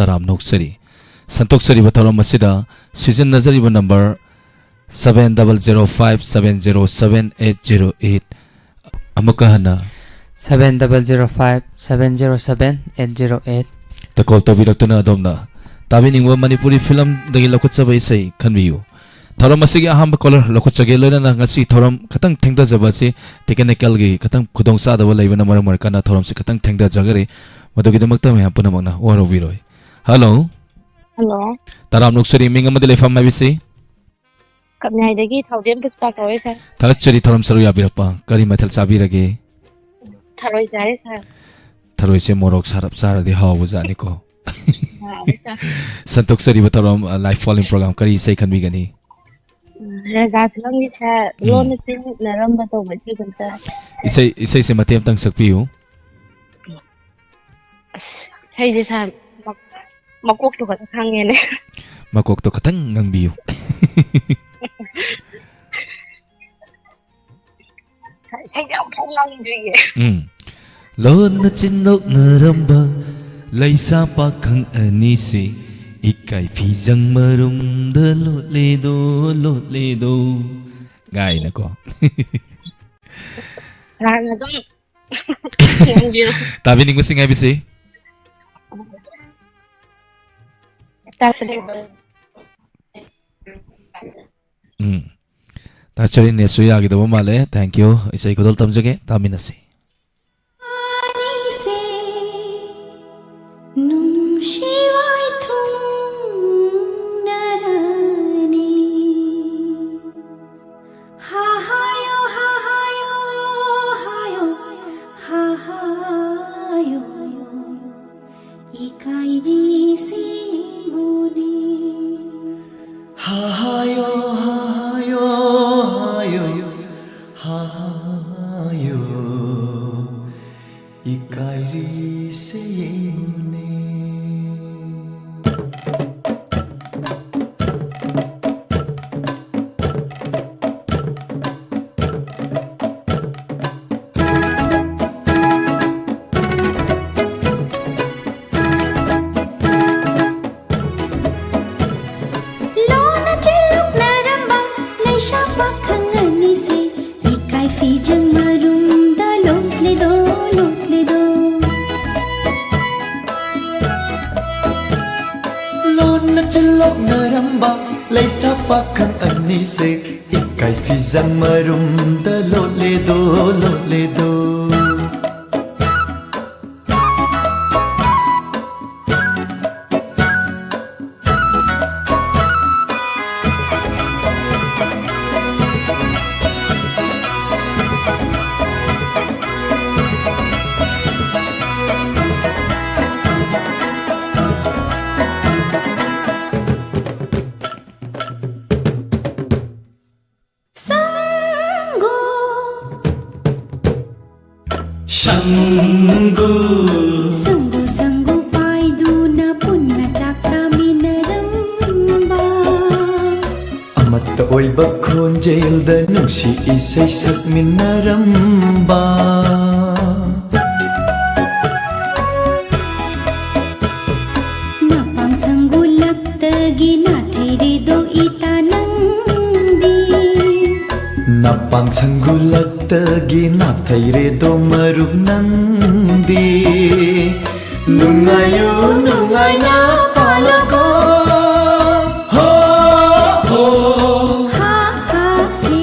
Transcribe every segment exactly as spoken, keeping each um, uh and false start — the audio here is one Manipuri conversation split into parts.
ꯇꯔꯥꯝꯅ ꯑꯣꯛꯆꯔꯤ꯫ ꯁꯟꯇꯣꯛꯆꯔꯤꯕ ꯊꯧꯔꯝ ꯑꯁꯤꯗ ꯁꯤꯖꯤꯟꯅꯖꯔꯤꯕ number seven double zero five seven zero seven eight zero eight꯫ ꯑꯃꯨꯛꯀ ꯍꯟꯅ seven double zero five seven zero seven eight zero eight꯫ ꯇ ꯀꯣꯜ ꯇꯧꯕꯤꯔꯛꯇꯨꯅ ꯑꯗꯣꯝꯅ ꯇꯥꯕꯤꯅꯤꯡꯕ ꯃꯅꯤꯄꯨꯔꯤ ꯐꯤꯂꯝꯗꯒꯤ ꯂꯧꯈꯠꯆꯕ ꯏꯁꯩ ꯈꯟꯕꯤꯌꯨ꯫ ꯊꯧꯔꯝ ꯑꯁꯤꯒꯤ ꯑꯍꯥꯟꯕ ꯀꯣꯂꯔ ꯂꯧꯈꯠꯆꯒꯦ, ꯂꯣꯏꯅꯅ ꯉꯁꯤ ꯊꯧꯔꯝ ꯈꯇꯪ ꯊꯦꯡꯊꯖꯕ ꯑꯁꯤ ꯇꯦꯛꯅꯤꯀꯦꯜꯒꯤ ꯈꯇꯪ ꯈꯨꯗꯣꯡꯆꯥꯗꯕ ꯂꯩꯕꯅ ꯃꯔꯝ ꯑꯣꯏꯔꯀꯥꯟꯗ ꯊꯧꯔꯝꯁꯤ ꯈꯇꯪ ꯊꯦꯡꯊꯖꯈꯔꯦ꯫ ꯃꯗꯨꯒꯤꯗꯃꯛꯇ ꯃꯌꯥꯝ ꯄꯨꯝꯅꯃꯛꯅ ꯋꯥꯔꯧꯕꯤꯔꯣꯏ꯫ ꯍꯜꯂꯣ꯫ ꯍꯜꯂꯣ꯫ ꯇꯔꯥꯝꯅ ꯑꯣꯛꯆꯔꯤ, ꯃꯤꯡ ꯑꯃꯗꯤ ꯂꯩꯐꯝ ꯍꯥꯏꯕꯁꯤ? ꯀꯛꯅꯥꯏꯗꯒꯤ ꯊꯧꯗꯦꯝ ꯄꯨꯁꯄꯥ ꯀꯧꯋꯦ, ꯁꯥꯔ꯫ ꯊꯥꯒꯠꯆꯔꯤ ꯊꯧꯔꯝ ꯁꯔꯨꯛ ꯌꯥꯕꯤꯔꯛꯄ꯫ ꯀꯔꯤ ꯃꯊꯦꯜ ꯆꯥꯕꯤꯔꯒꯦ? ꯊꯔꯣꯏ ꯆꯥꯔꯦ, ꯁꯥꯔ꯫ ꯊꯔꯣꯏꯁꯦ ꯃꯣꯔꯣꯛ ꯁꯥꯔꯞ ꯆꯥꯔꯗꯤ ꯍꯥꯎꯕꯖꯥꯠꯅꯤꯀꯣ꯫ ꯍꯥꯎꯋꯦ, ꯁꯥꯔ꯫ ꯁꯟꯇꯣꯛꯆꯔꯤꯕ ꯊꯧꯔꯝ, ꯑ, live phone-in program ꯀꯔꯤ ꯏꯁꯩ ꯈꯟꯕꯤꯒꯅꯤ? ꯎꯝ, ꯔꯖꯥ ꯐꯤꯂꯝꯒꯤ, ꯁꯥꯔ, ꯎꯝ꯫ ꯂꯣꯟꯅ ꯆꯤꯟꯅꯔꯝꯕ ꯇꯧꯕ ꯏꯁꯩꯗꯣ ꯑꯝꯇ꯫ ꯏꯁꯩ, ꯏꯁꯩꯁꯦ ꯃꯇꯦꯛ ꯑꯝꯇꯪ ꯁꯛꯄꯤꯌꯨ꯫ ꯑꯁ, ꯏꯁꯩꯁꯦ, ꯁꯥꯔ, ꯃꯛ-, ꯃꯀꯣꯛꯇꯣ ꯈꯛꯇ ꯈꯪꯉꯦꯅꯦ꯫ ꯃꯀꯣꯛꯇꯣ ꯈꯇꯪ ꯉꯥꯡꯕꯤꯌꯨ꯫ ꯏꯁꯩꯁꯦ ꯑꯃꯨꯛꯐꯥꯎ ꯉꯪꯗ꯭ꯔꯤꯌꯦ꯫ ꯎꯝ꯫ ꯂꯣꯟꯅ ꯆꯤꯟꯗꯣꯛꯅꯔꯝꯕ ꯂꯩꯁꯥ ꯄꯥꯈꯪ ꯑꯅꯤꯁꯤ ꯏꯀꯥꯏ ꯐꯤꯖꯪ ꯃꯔꯨꯝꯗ ꯂꯣꯠꯂꯦꯗꯣ, ꯂꯣꯠꯂꯦꯗꯣ꯫ ꯒꯥꯏꯅꯀꯣ꯫ ꯁꯥꯔꯅ ꯑꯗꯨꯝ ꯈꯪꯕꯤꯔꯣ꯫ ꯇꯥꯕꯤꯅꯤꯡꯕꯁꯤꯡ ꯍꯥꯏꯕꯁꯤ? ꯇꯥꯛꯄꯗꯤ ꯎꯝ꯫ ꯇꯥꯆꯔꯤ, ꯅꯦꯠꯁꯨ ꯌꯥꯈꯤꯗꯕ ꯃꯥꯜꯂꯦ꯫ Thank you꯫ ꯏꯁꯩ ꯈꯨꯗꯣꯜ ꯇꯝꯖꯒꯦ꯫ ꯇꯥꯃꯤꯟꯅꯁꯤ꯫ ꯑꯅꯤꯁꯦ ꯅꯨꯡꯁꯤ ꯋꯥꯏꯊꯨꯡꯅꯔꯅꯤ꯫ ꯍꯥꯍꯥꯌꯣ, ꯍꯥꯍꯥꯌꯣ, ꯍꯥꯌꯣ, ꯍꯥꯍꯥꯌꯣ꯫ ꯏꯀꯥꯏꯔꯤꯁꯦ ꯃꯣꯅꯦ꯫ ꯍꯥꯍꯥꯌꯣ, ꯍꯥꯍꯥꯌꯣ, ꯍꯥꯌꯣ, ꯍꯥꯍꯥꯌꯣ꯫ ꯏꯀꯥꯏꯔꯤꯁꯦ ꯌꯦꯡꯉꯨꯅꯦ꯫ ꯅꯆꯤꯜꯂꯣꯛꯅꯔꯝꯕ ꯂꯩꯁꯥ ꯄꯥꯈꯪ ꯑꯅꯤꯁꯦ ꯏꯀꯥꯏ ꯐꯤꯖꯪ ꯃꯔꯨꯝꯗ ꯂꯣꯠꯂꯦꯗꯣ, ꯂꯣꯠꯂꯦꯗꯣ꯫ ꯁꯪꯒꯨ꯫ ꯁꯪꯒꯨ꯫ ꯁꯪꯒꯨ, ꯁꯪꯒꯨ ꯄꯥꯏꯗꯨꯅ ꯄꯨꯟꯅ ꯆꯥꯛ ꯆꯥꯃꯤꯟꯅꯔꯝꯕ꯫ ꯑꯃꯠꯇ ꯑꯣꯏꯕ ꯈꯣꯟꯖꯦꯜꯗ ꯅꯨꯡꯁꯤ ꯏꯁꯩ ꯁꯛꯃꯤꯟꯅꯔꯝꯕ꯫ ꯅꯄꯥꯡ ꯁꯪꯒꯨꯂꯛꯇꯒꯤ ꯅꯥꯊꯩꯔꯦꯗꯣ ꯏꯇꯥ ꯅꯪꯗꯤ꯫ ꯅꯄꯥꯡ ꯁꯪꯒꯨꯂꯛꯇꯒꯤ ꯅꯥꯊꯩꯔꯦꯗꯣ ꯃꯔꯨꯞ ꯅꯪꯗꯤ꯫ ꯅꯨꯡꯉꯥꯏꯌꯨ ꯅꯨꯡꯉꯥꯏꯅ ꯄꯥꯜꯂꯣꯀꯣ꯫ ꯍꯣ, ꯍꯣ꯫ ꯍꯥ, ꯍꯥ, ꯍꯦ꯫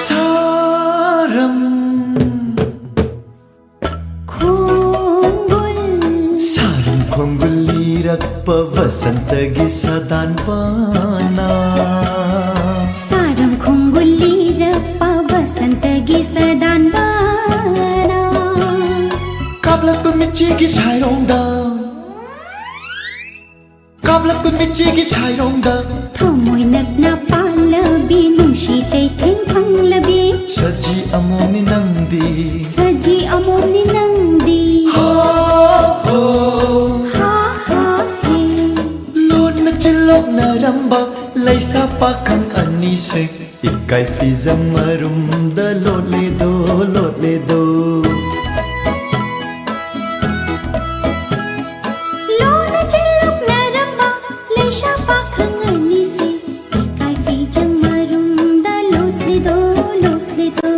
ꯁꯥꯔꯝ ꯈꯣꯡꯒꯨꯜ꯫ ꯁꯥꯔꯝ ꯈꯣꯡꯒꯨꯜ ꯂꯤꯔꯛꯄ ꯕꯁꯟꯇꯒꯤ ꯁꯥꯗꯥꯟꯕꯅ꯫ ꯁꯥꯔꯝ ꯈꯣꯡꯒꯨꯜ ꯂꯤꯔꯛꯄ ꯕꯁꯟꯇꯒꯤ ꯁꯥꯗꯥꯟꯕꯅ꯫ ꯀꯥꯞꯂꯛꯄ ꯃꯤꯠꯆꯤꯒꯤ ꯁꯥꯏꯔꯣꯡꯗ꯫ ꯀꯥꯞꯂꯛꯄ ꯃꯤꯠꯆꯤꯒꯤ ꯁꯥꯏꯔꯣꯡꯗ꯫ ꯊꯃꯣꯏ ꯅꯛꯅ ꯄꯥꯜꯂꯕꯤ ꯅꯨꯡꯁꯤ ꯆꯩꯊꯦꯡ ꯐꯪꯂꯕꯤ꯫ ꯁꯖꯤ ꯑꯃꯣꯝꯅꯤ ꯅꯪꯗꯤ꯫ ꯁꯖꯤ ꯑꯃꯣꯝꯅꯤ ꯅꯪꯗꯤ꯫ ꯍꯣ, ꯍꯣ꯫ ꯍꯥ, ꯍꯥ, ꯍꯦ꯫ ꯂꯩꯁꯥ ꯄꯥꯈꯪ ꯑꯅꯤꯁꯦ ꯏꯀꯥꯏ ꯐꯤꯖꯝ ꯃꯔꯨꯝꯗ ꯂꯣꯠꯂꯦꯗꯣ, ꯂꯣꯠꯂꯦꯗꯣ꯫ ꯂꯣꯟꯅ ꯆꯤꯜꯂꯨꯛꯅꯔꯝꯕ ꯂꯩꯁꯥ ꯄꯥꯈꯪ ꯑꯅꯤꯁꯦ ꯏꯀꯥꯏ ꯐꯤꯖꯝ ꯃꯔꯨꯝꯗ ꯂꯣꯠꯂꯦꯗꯣ, ꯂꯣꯠꯂꯦꯗꯣ꯫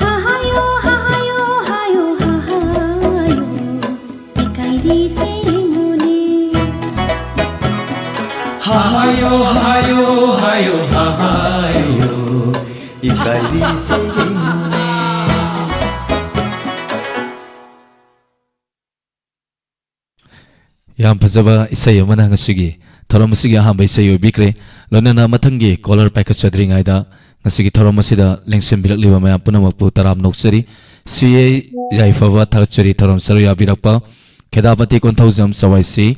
ꯍꯥ ꯍꯥꯌꯣ, ꯍꯥ ꯍꯥꯌꯣ, ꯍꯥꯌꯣ, ꯍꯥ ꯍꯥꯌꯣ꯫ ꯏꯀꯥꯏꯔꯤꯁꯦ ꯌꯦꯡꯉꯨꯅꯦ꯫ ꯍꯥ ꯍꯥꯌꯣ, ꯍꯥ ꯍꯥꯌꯣ, ꯍꯥ ꯍꯥꯌꯣ꯫ ꯏꯀꯥꯏꯔꯤꯁꯦ ꯌꯦꯡꯉꯨꯅꯦ꯫ ꯌꯥꯝ ꯐꯖꯕ ꯏꯁꯩ ꯑꯃꯅ ꯉꯁꯤꯒꯤ ꯊꯧꯔꯝ ꯑꯁꯤꯒꯤ ꯑꯍꯥꯟꯕ ꯏꯁꯩ ꯑꯣꯏꯕꯤꯈ꯭ꯔꯦ꯫ ꯂꯣꯏꯅꯅ ꯃꯊꯪꯒꯤ caller ꯄꯥꯏꯈꯠꯆꯗ꯭ꯔꯤꯉꯩꯗ ꯉꯁꯤꯒꯤ ꯊꯧꯔꯝ ꯑꯁꯤꯗ ꯂꯦꯡꯁꯤꯟꯕꯤꯔꯛꯂꯤꯕ ꯃꯌꯥꯝ ꯄꯨꯝꯅꯃꯛꯄꯨ ꯇꯔꯥꯝꯅ ꯑꯣꯛꯆꯔꯤ꯫ ꯁꯤ ꯑꯦ ꯌꯥꯏꯐꯕ ꯊꯥꯒꯠꯆꯔꯤ, ꯊꯧꯔꯝ ꯁꯔꯨꯛ ꯌꯥꯕꯤꯔꯛꯄ ꯈꯦꯗꯥꯄꯇꯤ ꯀꯣꯟꯊꯧꯖꯝ ꯆꯋꯥꯏꯁꯤ,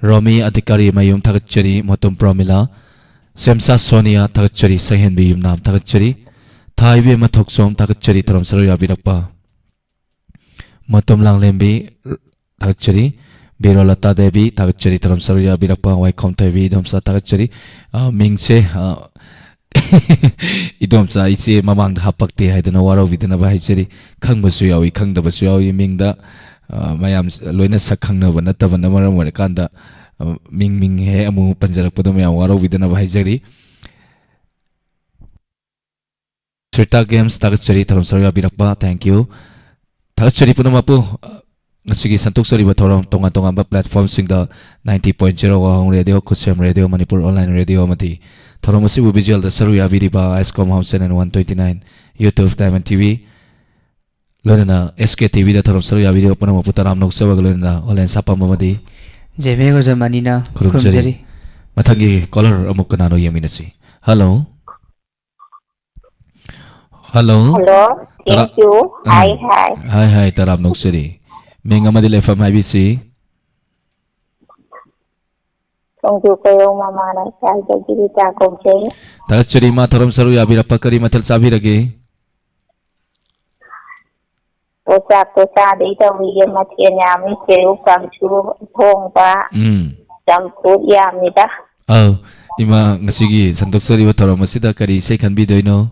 ꯔꯣꯃꯤ ꯑꯙꯤꯀꯥꯔꯤ ꯃꯌꯨꯝ ꯊꯥꯒꯠꯆꯔꯤ, ꯃꯣꯇꯨꯝ ꯄ꯭ꯔꯣꯃꯤꯂꯥ, ꯁꯦꯝꯁꯥ ꯁꯣꯅꯤꯌꯥ ꯊꯥꯒꯠꯆꯔꯤ, ꯁꯍꯦꯟꯕꯤ ꯌꯨꯝꯅꯥꯝ ꯊꯥꯒꯠꯆꯔꯤ, ꯊꯥ ꯏꯕꯦꯝꯃ ꯊꯣꯛꯆꯣꯝ ꯊꯥꯒꯠꯆꯔꯤ, ꯊꯧꯔꯝ ꯁꯔꯨꯛ ꯌꯥꯕꯤꯔꯛꯄ ꯃꯇꯝ ꯂꯥꯡꯂꯦꯝꯕꯤ ꯊꯥꯒꯠꯆꯔꯤ꯫ ꯕꯤꯔꯣꯂꯇꯥ ꯗꯦꯕꯤ ꯊꯥꯒꯠꯆꯔꯤ꯫ ꯊꯧꯔꯝ ꯁꯔꯨꯛ ꯌꯥꯕꯤꯔꯛꯄ ꯋꯥꯏꯈꯣꯝ ꯊꯣꯏꯕꯤ ꯏꯗꯣꯝꯆꯥ ꯊꯥꯒꯠꯆꯔꯤ꯫ ꯑ, ꯃꯤꯡꯁꯦ, ꯑ, ꯏꯗꯣꯝꯆꯥ ꯏꯆꯦ ꯃꯃꯥꯡꯗ ꯍꯥꯞꯄꯛꯇꯦ ꯍꯥꯏꯗꯨꯅ ꯋꯥꯔꯧꯕꯤꯗꯅꯕ ꯍꯥꯏꯖꯔꯤ꯫ ꯈꯪꯕꯁꯨ ꯌꯥꯎꯏ, ꯈꯪꯗꯕꯁꯨ ꯌꯥꯎꯏ꯫ ꯃꯤꯡꯗ, ꯑ, ꯃꯌꯥꯝ ꯂꯣꯏꯅ ꯁꯛ ꯈꯪꯅꯕ ꯅꯠꯇꯕꯅ ꯃꯔꯝ ꯑꯣꯏꯔꯀꯥꯟꯗ, ꯑ, ꯃꯤꯡ, ꯃꯤꯡ ꯍꯦꯛ ꯑꯃꯨꯛ ꯄꯟꯖꯔꯛꯄꯗ ꯃꯌꯥꯝ ꯋꯥꯔꯧꯕꯤꯗꯅꯕ ꯍꯥꯏꯖꯔꯤ꯫ ꯁ꯭ꯔꯤꯇꯥ ꯒꯦꯝꯁ ꯊꯥꯒꯠꯆꯔꯤ, ꯊꯧꯔꯝ ꯁꯔꯨꯛ ꯌꯥꯕꯤꯔꯛꯄ, thank you꯫ ꯊꯥꯒꯠꯆꯔꯤ ꯄꯨꯝꯅꯃꯛꯄꯨ꯫ ꯉꯁꯤꯒꯤ ꯁꯟꯗꯣꯛꯆꯔꯤꯕ ꯊꯧꯔꯝ ꯇꯣꯉꯥꯟ ꯇꯣꯉꯥꯟꯕ platformꯁꯤꯡꯗ ninety point zero ꯋꯥꯍꯣꯡ ꯔꯦꯗꯤꯑꯣ, ꯈꯨꯠꯁꯦꯝ ꯔꯦꯗꯤꯑꯣ, ꯃꯅꯤꯄꯨꯔ online ꯔꯦꯗꯤꯑꯣ ꯑꯃꯗꯤ ꯊꯧꯔꯝ ꯑꯁꯤꯕꯨ visualꯗ ꯁꯔꯨꯛ ꯌꯥꯕꯤꯔꯤꯕ ꯑꯥꯏꯁꯀꯣꯝ house channel one twenty nine, YouTube Diamond TV, ꯂꯣꯏꯅꯅ SK TVꯗ ꯊꯧꯔꯝ ꯁꯔꯨꯛ ꯌꯥꯕꯤꯔꯤꯕ ꯄꯨꯝꯅꯃꯛꯄꯨ ꯇꯔꯥꯝꯅ ꯑꯣꯛꯆꯕꯒ ꯂꯣꯏꯅꯅ ꯑꯣꯟꯂꯥꯏꯟ ꯁꯥꯐꯝ ꯑꯃꯗꯤ ꯖꯦꯃꯦ ꯒꯣꯖꯃꯅꯤꯅ ꯈꯨꯔꯨꯝꯖꯔꯤ꯫ ꯈꯨꯔꯨꯝꯖꯔꯤ꯫ ꯃꯊꯪꯒꯤ caller ꯑꯃꯨꯛ ꯀꯅꯥꯅꯣ ꯌꯦꯡꯃꯤꯟꯅꯁꯤ꯫ Hello꯫ Hello꯫ Hello꯫ ꯇꯔꯥ-, ꯊꯦꯡꯀ꯭ꯌꯨ꯫ ꯎꯝ꯫ ꯍꯥꯏ, ꯍꯥꯏ꯫ ꯍꯥꯏ, ꯍꯥꯏ, ꯇꯔꯥꯝꯅ ꯑꯣꯛꯆꯔꯤ꯫ ꯃꯤꯡ ꯑꯃꯗꯤ ꯂꯩꯐꯝ ꯍꯥꯏꯕꯤꯁꯤ꯫ ꯈꯣꯡꯖꯨ ꯀꯣꯌꯧ ꯃꯃꯥ ꯂꯩꯀꯥꯏꯗꯒꯤ ꯔꯤꯇꯥ ꯀꯧꯖꯩ꯫ ꯊꯥꯒꯠꯆꯔꯤ, ꯏꯃꯥ, ꯊꯧꯔꯝ ꯁꯔꯨꯛ ꯌꯥꯕꯤꯔꯛꯄ꯫ ꯀꯔꯤ ꯃꯊꯦꯜ ꯆꯥꯕꯤꯔꯒꯦ? ꯄꯣꯠꯆꯥꯛꯇꯣ ꯆꯥꯗꯣꯏ ꯇꯧꯔꯤꯌꯦ, ꯃꯊꯦꯜ ꯌꯥꯝꯃꯤ, ꯁꯦꯔꯨ ꯀꯥꯡꯁꯨ ꯊꯣꯡꯕ꯫ ꯎꯝ꯫ ꯆꯝꯐꯨꯠ ꯌꯥꯝꯃꯤꯗ꯫ ꯑꯧ, ꯏꯃꯥ, ꯉꯁꯤꯒꯤ ꯁꯟꯗꯣꯛꯆꯔꯤꯕ ꯊꯧꯔꯝ ꯑꯁꯤꯗ ꯀꯔꯤ ꯏꯁꯩ ꯈꯟꯕꯤꯗꯣꯏꯅꯣ?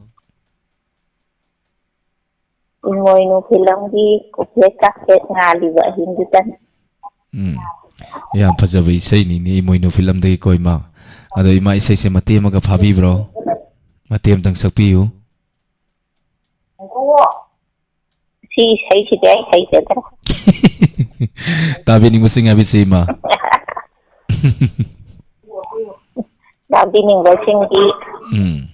ꯏꯃꯣꯏꯅꯨ ꯐꯤꯂꯝꯒꯤ ꯀꯨꯐꯦꯠ ꯀꯥꯐꯦꯠ ꯉꯥꯜꯂꯤꯕ ꯑꯍꯤꯡꯗꯨꯗꯅꯤ꯫ ꯎꯝ, ꯌꯥꯝ ꯐꯖꯕ ꯏꯁꯩꯅꯤꯅꯦ, ꯏꯃꯣꯏꯅꯨ ꯐꯤꯂꯝꯗꯒꯤꯀꯣ, ꯏꯃꯥ꯫ ꯑꯗꯣ ꯏꯃꯥ, ꯏꯁꯩꯁꯦ ꯃꯇꯦꯛ ꯑꯃꯒ ꯐꯥꯕꯤꯕ꯭ꯔꯣ? ꯃꯇꯦꯛ ꯑꯃꯇꯪ ꯁꯛꯄꯤꯌꯨ꯫ ꯁꯤ ꯏꯁꯩꯁꯤꯗꯤ ꯑꯩ ꯍꯩꯖꯗ꯭ꯔꯦ꯫ ꯇꯥꯕꯤꯅꯤꯡꯕꯁꯤꯡ ꯍꯥꯏꯕꯁꯤ, ꯏꯃꯥ꯫ ꯇꯥꯕꯤꯅꯤꯡꯕꯁꯤꯡꯗꯤ ꯎꯝ꯫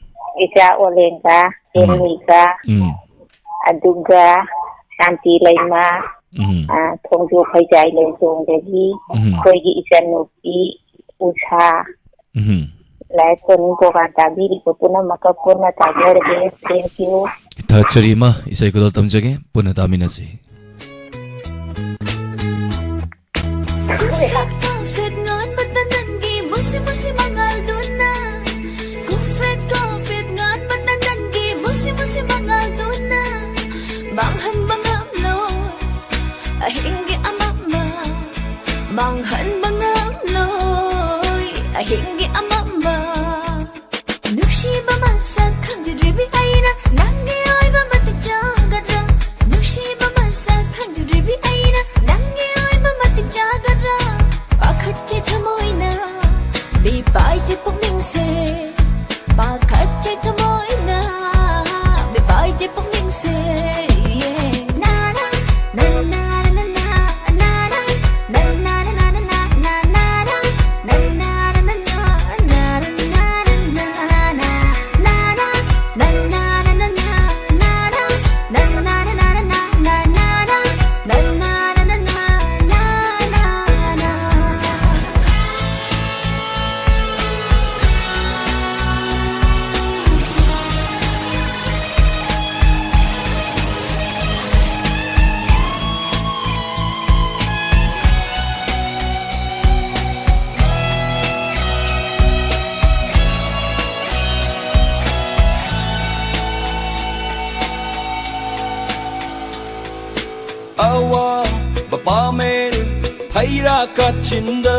ꯏꯆꯥ ꯑꯣꯂꯦꯟꯒ, ꯎꯝ꯫ ꯆꯦꯟꯃꯤꯒ, ꯎꯝ꯫ ꯑꯗꯨꯒ ꯁꯥꯟꯇꯤ ꯂꯩꯃ, ꯎꯝ꯫ ꯑ, ꯊꯣꯡꯖꯣꯛ ꯈꯩꯖꯥꯏ ꯂꯦꯡꯖꯣꯡꯗꯒꯤ ꯎꯝ꯫ ꯑꯩꯈꯣꯏꯒꯤ ꯏꯆꯟꯅꯨꯄꯤ ꯎꯁꯥ, ꯎꯝ꯫ ꯂꯥꯏꯔꯤꯛ ꯇꯝꯕ ꯄ꯭ꯔꯣꯒ꯭ꯔꯥꯝ ꯇꯥꯕꯤꯔꯤꯕ ꯄꯨꯝꯅꯃꯛꯀ ꯄꯨꯟꯅ ꯇꯥꯖꯔꯒꯦ꯫ Thank you꯫ ꯊꯥꯒꯠꯆꯔꯤ ꯏꯃꯥ, ꯏꯁꯩ ꯈꯨꯗꯣꯜ ꯇꯝꯖꯒꯦ, ꯄꯨꯟꯅ ꯇꯥꯃꯤꯟꯅꯁꯤ꯫ ꯈꯨꯐꯦꯠ ꯈꯨꯐꯦꯠ ꯉꯥꯟꯕꯇ ꯅꯪꯒꯤ ꯃꯨꯁꯤ ꯃꯨꯁꯤ ꯃꯉꯥꯜꯗꯨꯅ, ꯈꯨꯐꯦꯠ ꯈꯨꯐꯦꯠ ꯉꯥꯟꯕꯇ ꯅꯪꯒꯤ ꯃꯨꯁꯤ ꯃꯨꯁꯤ ꯃꯉꯥꯜꯗꯨꯅ, ꯃꯥꯡꯍꯟꯕ ꯉꯝꯂꯣꯏ ꯑꯍꯤꯡꯒꯤ ꯑꯃꯝꯕ, ꯃꯥꯡꯍꯟꯕ ꯉꯝꯂꯣꯏ ꯑꯍꯤꯡꯒꯤ ꯑꯃꯝꯕ꯫ ꯅꯨꯡꯁꯤꯕ ꯃꯁꯛ ꯈꯪꯖꯗ꯭ꯔꯤꯕꯤ ꯑꯩꯅ ꯅꯪꯒꯤ ꯑꯣꯏꯕ ꯃꯇꯤꯛ ꯆꯥꯒꯗ꯭ꯔꯥ? ꯅꯨꯡꯁꯤꯕ ꯃꯁꯛ ꯈꯪꯖꯗ꯭ꯔꯤꯕꯤ ꯑꯩꯅ ꯅꯪꯒꯤ ꯑꯣꯏꯕ ꯃꯇꯤꯛ ꯆꯥꯒꯗ꯭ꯔꯥ? ꯄꯥꯈꯠꯆꯩ ꯊꯃꯣꯏꯅ, ꯃꯤꯄꯥꯏꯖꯩ ꯄꯨꯛꯅꯤꯡꯁꯦ꯫ ꯄꯥꯈꯠꯆꯩ ꯊꯃꯣꯏꯅ, ꯃꯤꯄꯥꯏꯖꯩ ꯄꯨꯛꯅꯤꯡꯁꯦ꯫ ꯑꯋꯥꯕ ꯄꯥꯃꯦꯜ ꯐꯩꯔꯥ ꯀꯥꯆꯤꯟꯗ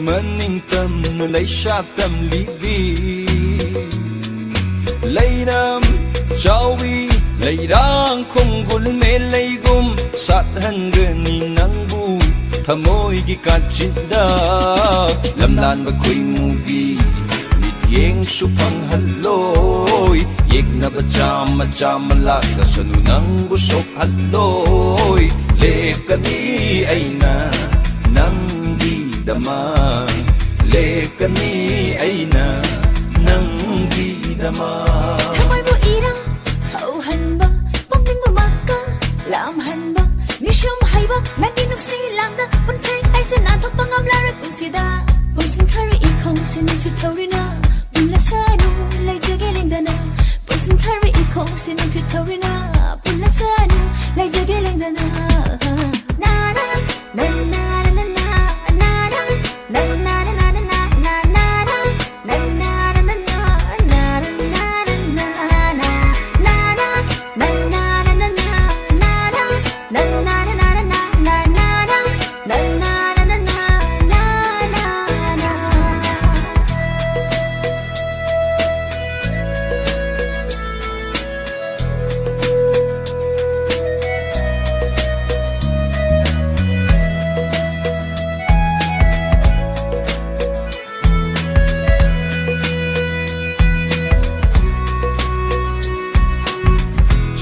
ꯃꯅꯤꯡ ꯇꯝꯅ ꯂꯩꯁꯥ ꯇꯝꯂꯤꯕꯤ꯫ ꯂꯩꯔꯝ ꯆꯥꯎꯏ ꯂꯩꯔꯥꯡ ꯈꯣꯡꯒꯨꯜ ꯃꯦꯂꯩꯒꯨꯝ ꯁꯥꯠꯍꯟꯒꯅꯤ ꯅꯪꯕꯨ ꯊꯃꯣꯏꯒꯤ ꯀꯥꯆꯤꯟꯗ꯫ ꯂꯝꯂꯥꯟꯕ ꯈꯣꯏꯃꯨꯒꯤ ꯃꯤꯠꯌꯦꯡꯁꯨ ꯐꯪꯍꯜꯂꯣꯏ꯫ ꯌꯦꯛꯅꯕ ꯆꯥꯝꯃ ꯆꯥꯝꯃ ꯂꯥꯛꯂꯁꯅꯨ ꯅꯪꯕꯨ ꯁꯣꯛꯍꯜꯂꯣꯏ꯫ ꯂꯦꯞꯀꯅꯤ ꯑꯩꯅ ꯅꯪꯒꯤꯗꯃꯛ꯫ ꯂꯦꯞꯀꯅꯤ ꯑꯩꯅ ꯅꯪꯒꯤꯗꯃꯛ꯫ ꯊꯃꯣꯏꯕꯨ ꯏꯔꯥꯡ ꯍꯧꯍꯟꯕ, ꯄꯨꯛꯅꯤꯡꯕꯨ ꯃꯀꯥ ꯂꯥꯝꯍꯟꯕ, ꯃꯤꯁꯨꯝ ꯍꯩꯕ ꯅꯪꯒꯤ ꯅꯨꯡꯁꯤ ꯂꯥꯡꯗ ꯄꯨꯟꯈꯩ ꯑꯩꯁꯦ ꯅꯥꯟꯊꯣꯛꯄ ꯉꯝꯂꯔꯣꯏ ꯄꯨꯟꯁꯤꯗ꯫ ꯄꯨꯟꯁꯤꯟꯈꯔ ꯏꯈꯣꯡꯁꯦ ꯅꯨꯡꯁꯤꯠ ꯊꯧꯔꯤꯅ ꯄꯨꯜꯂꯁꯅꯨ ꯂꯩꯖꯒꯦ ꯂꯦꯡꯗꯅ꯫ ꯄꯨꯟꯁꯤꯟꯈꯔ ꯏꯈꯣꯡꯁꯦ ꯅꯨꯡꯁꯤꯠ ꯊꯧꯔꯤꯅ ꯄꯨꯜꯂꯁꯅꯨ ꯂꯩꯖꯒꯦ ꯂꯦꯡꯗꯅ꯫ ꯅꯥꯔꯥ, ꯅꯥꯔꯥ, ꯅꯥꯔꯥ, ꯅꯥꯔꯥ,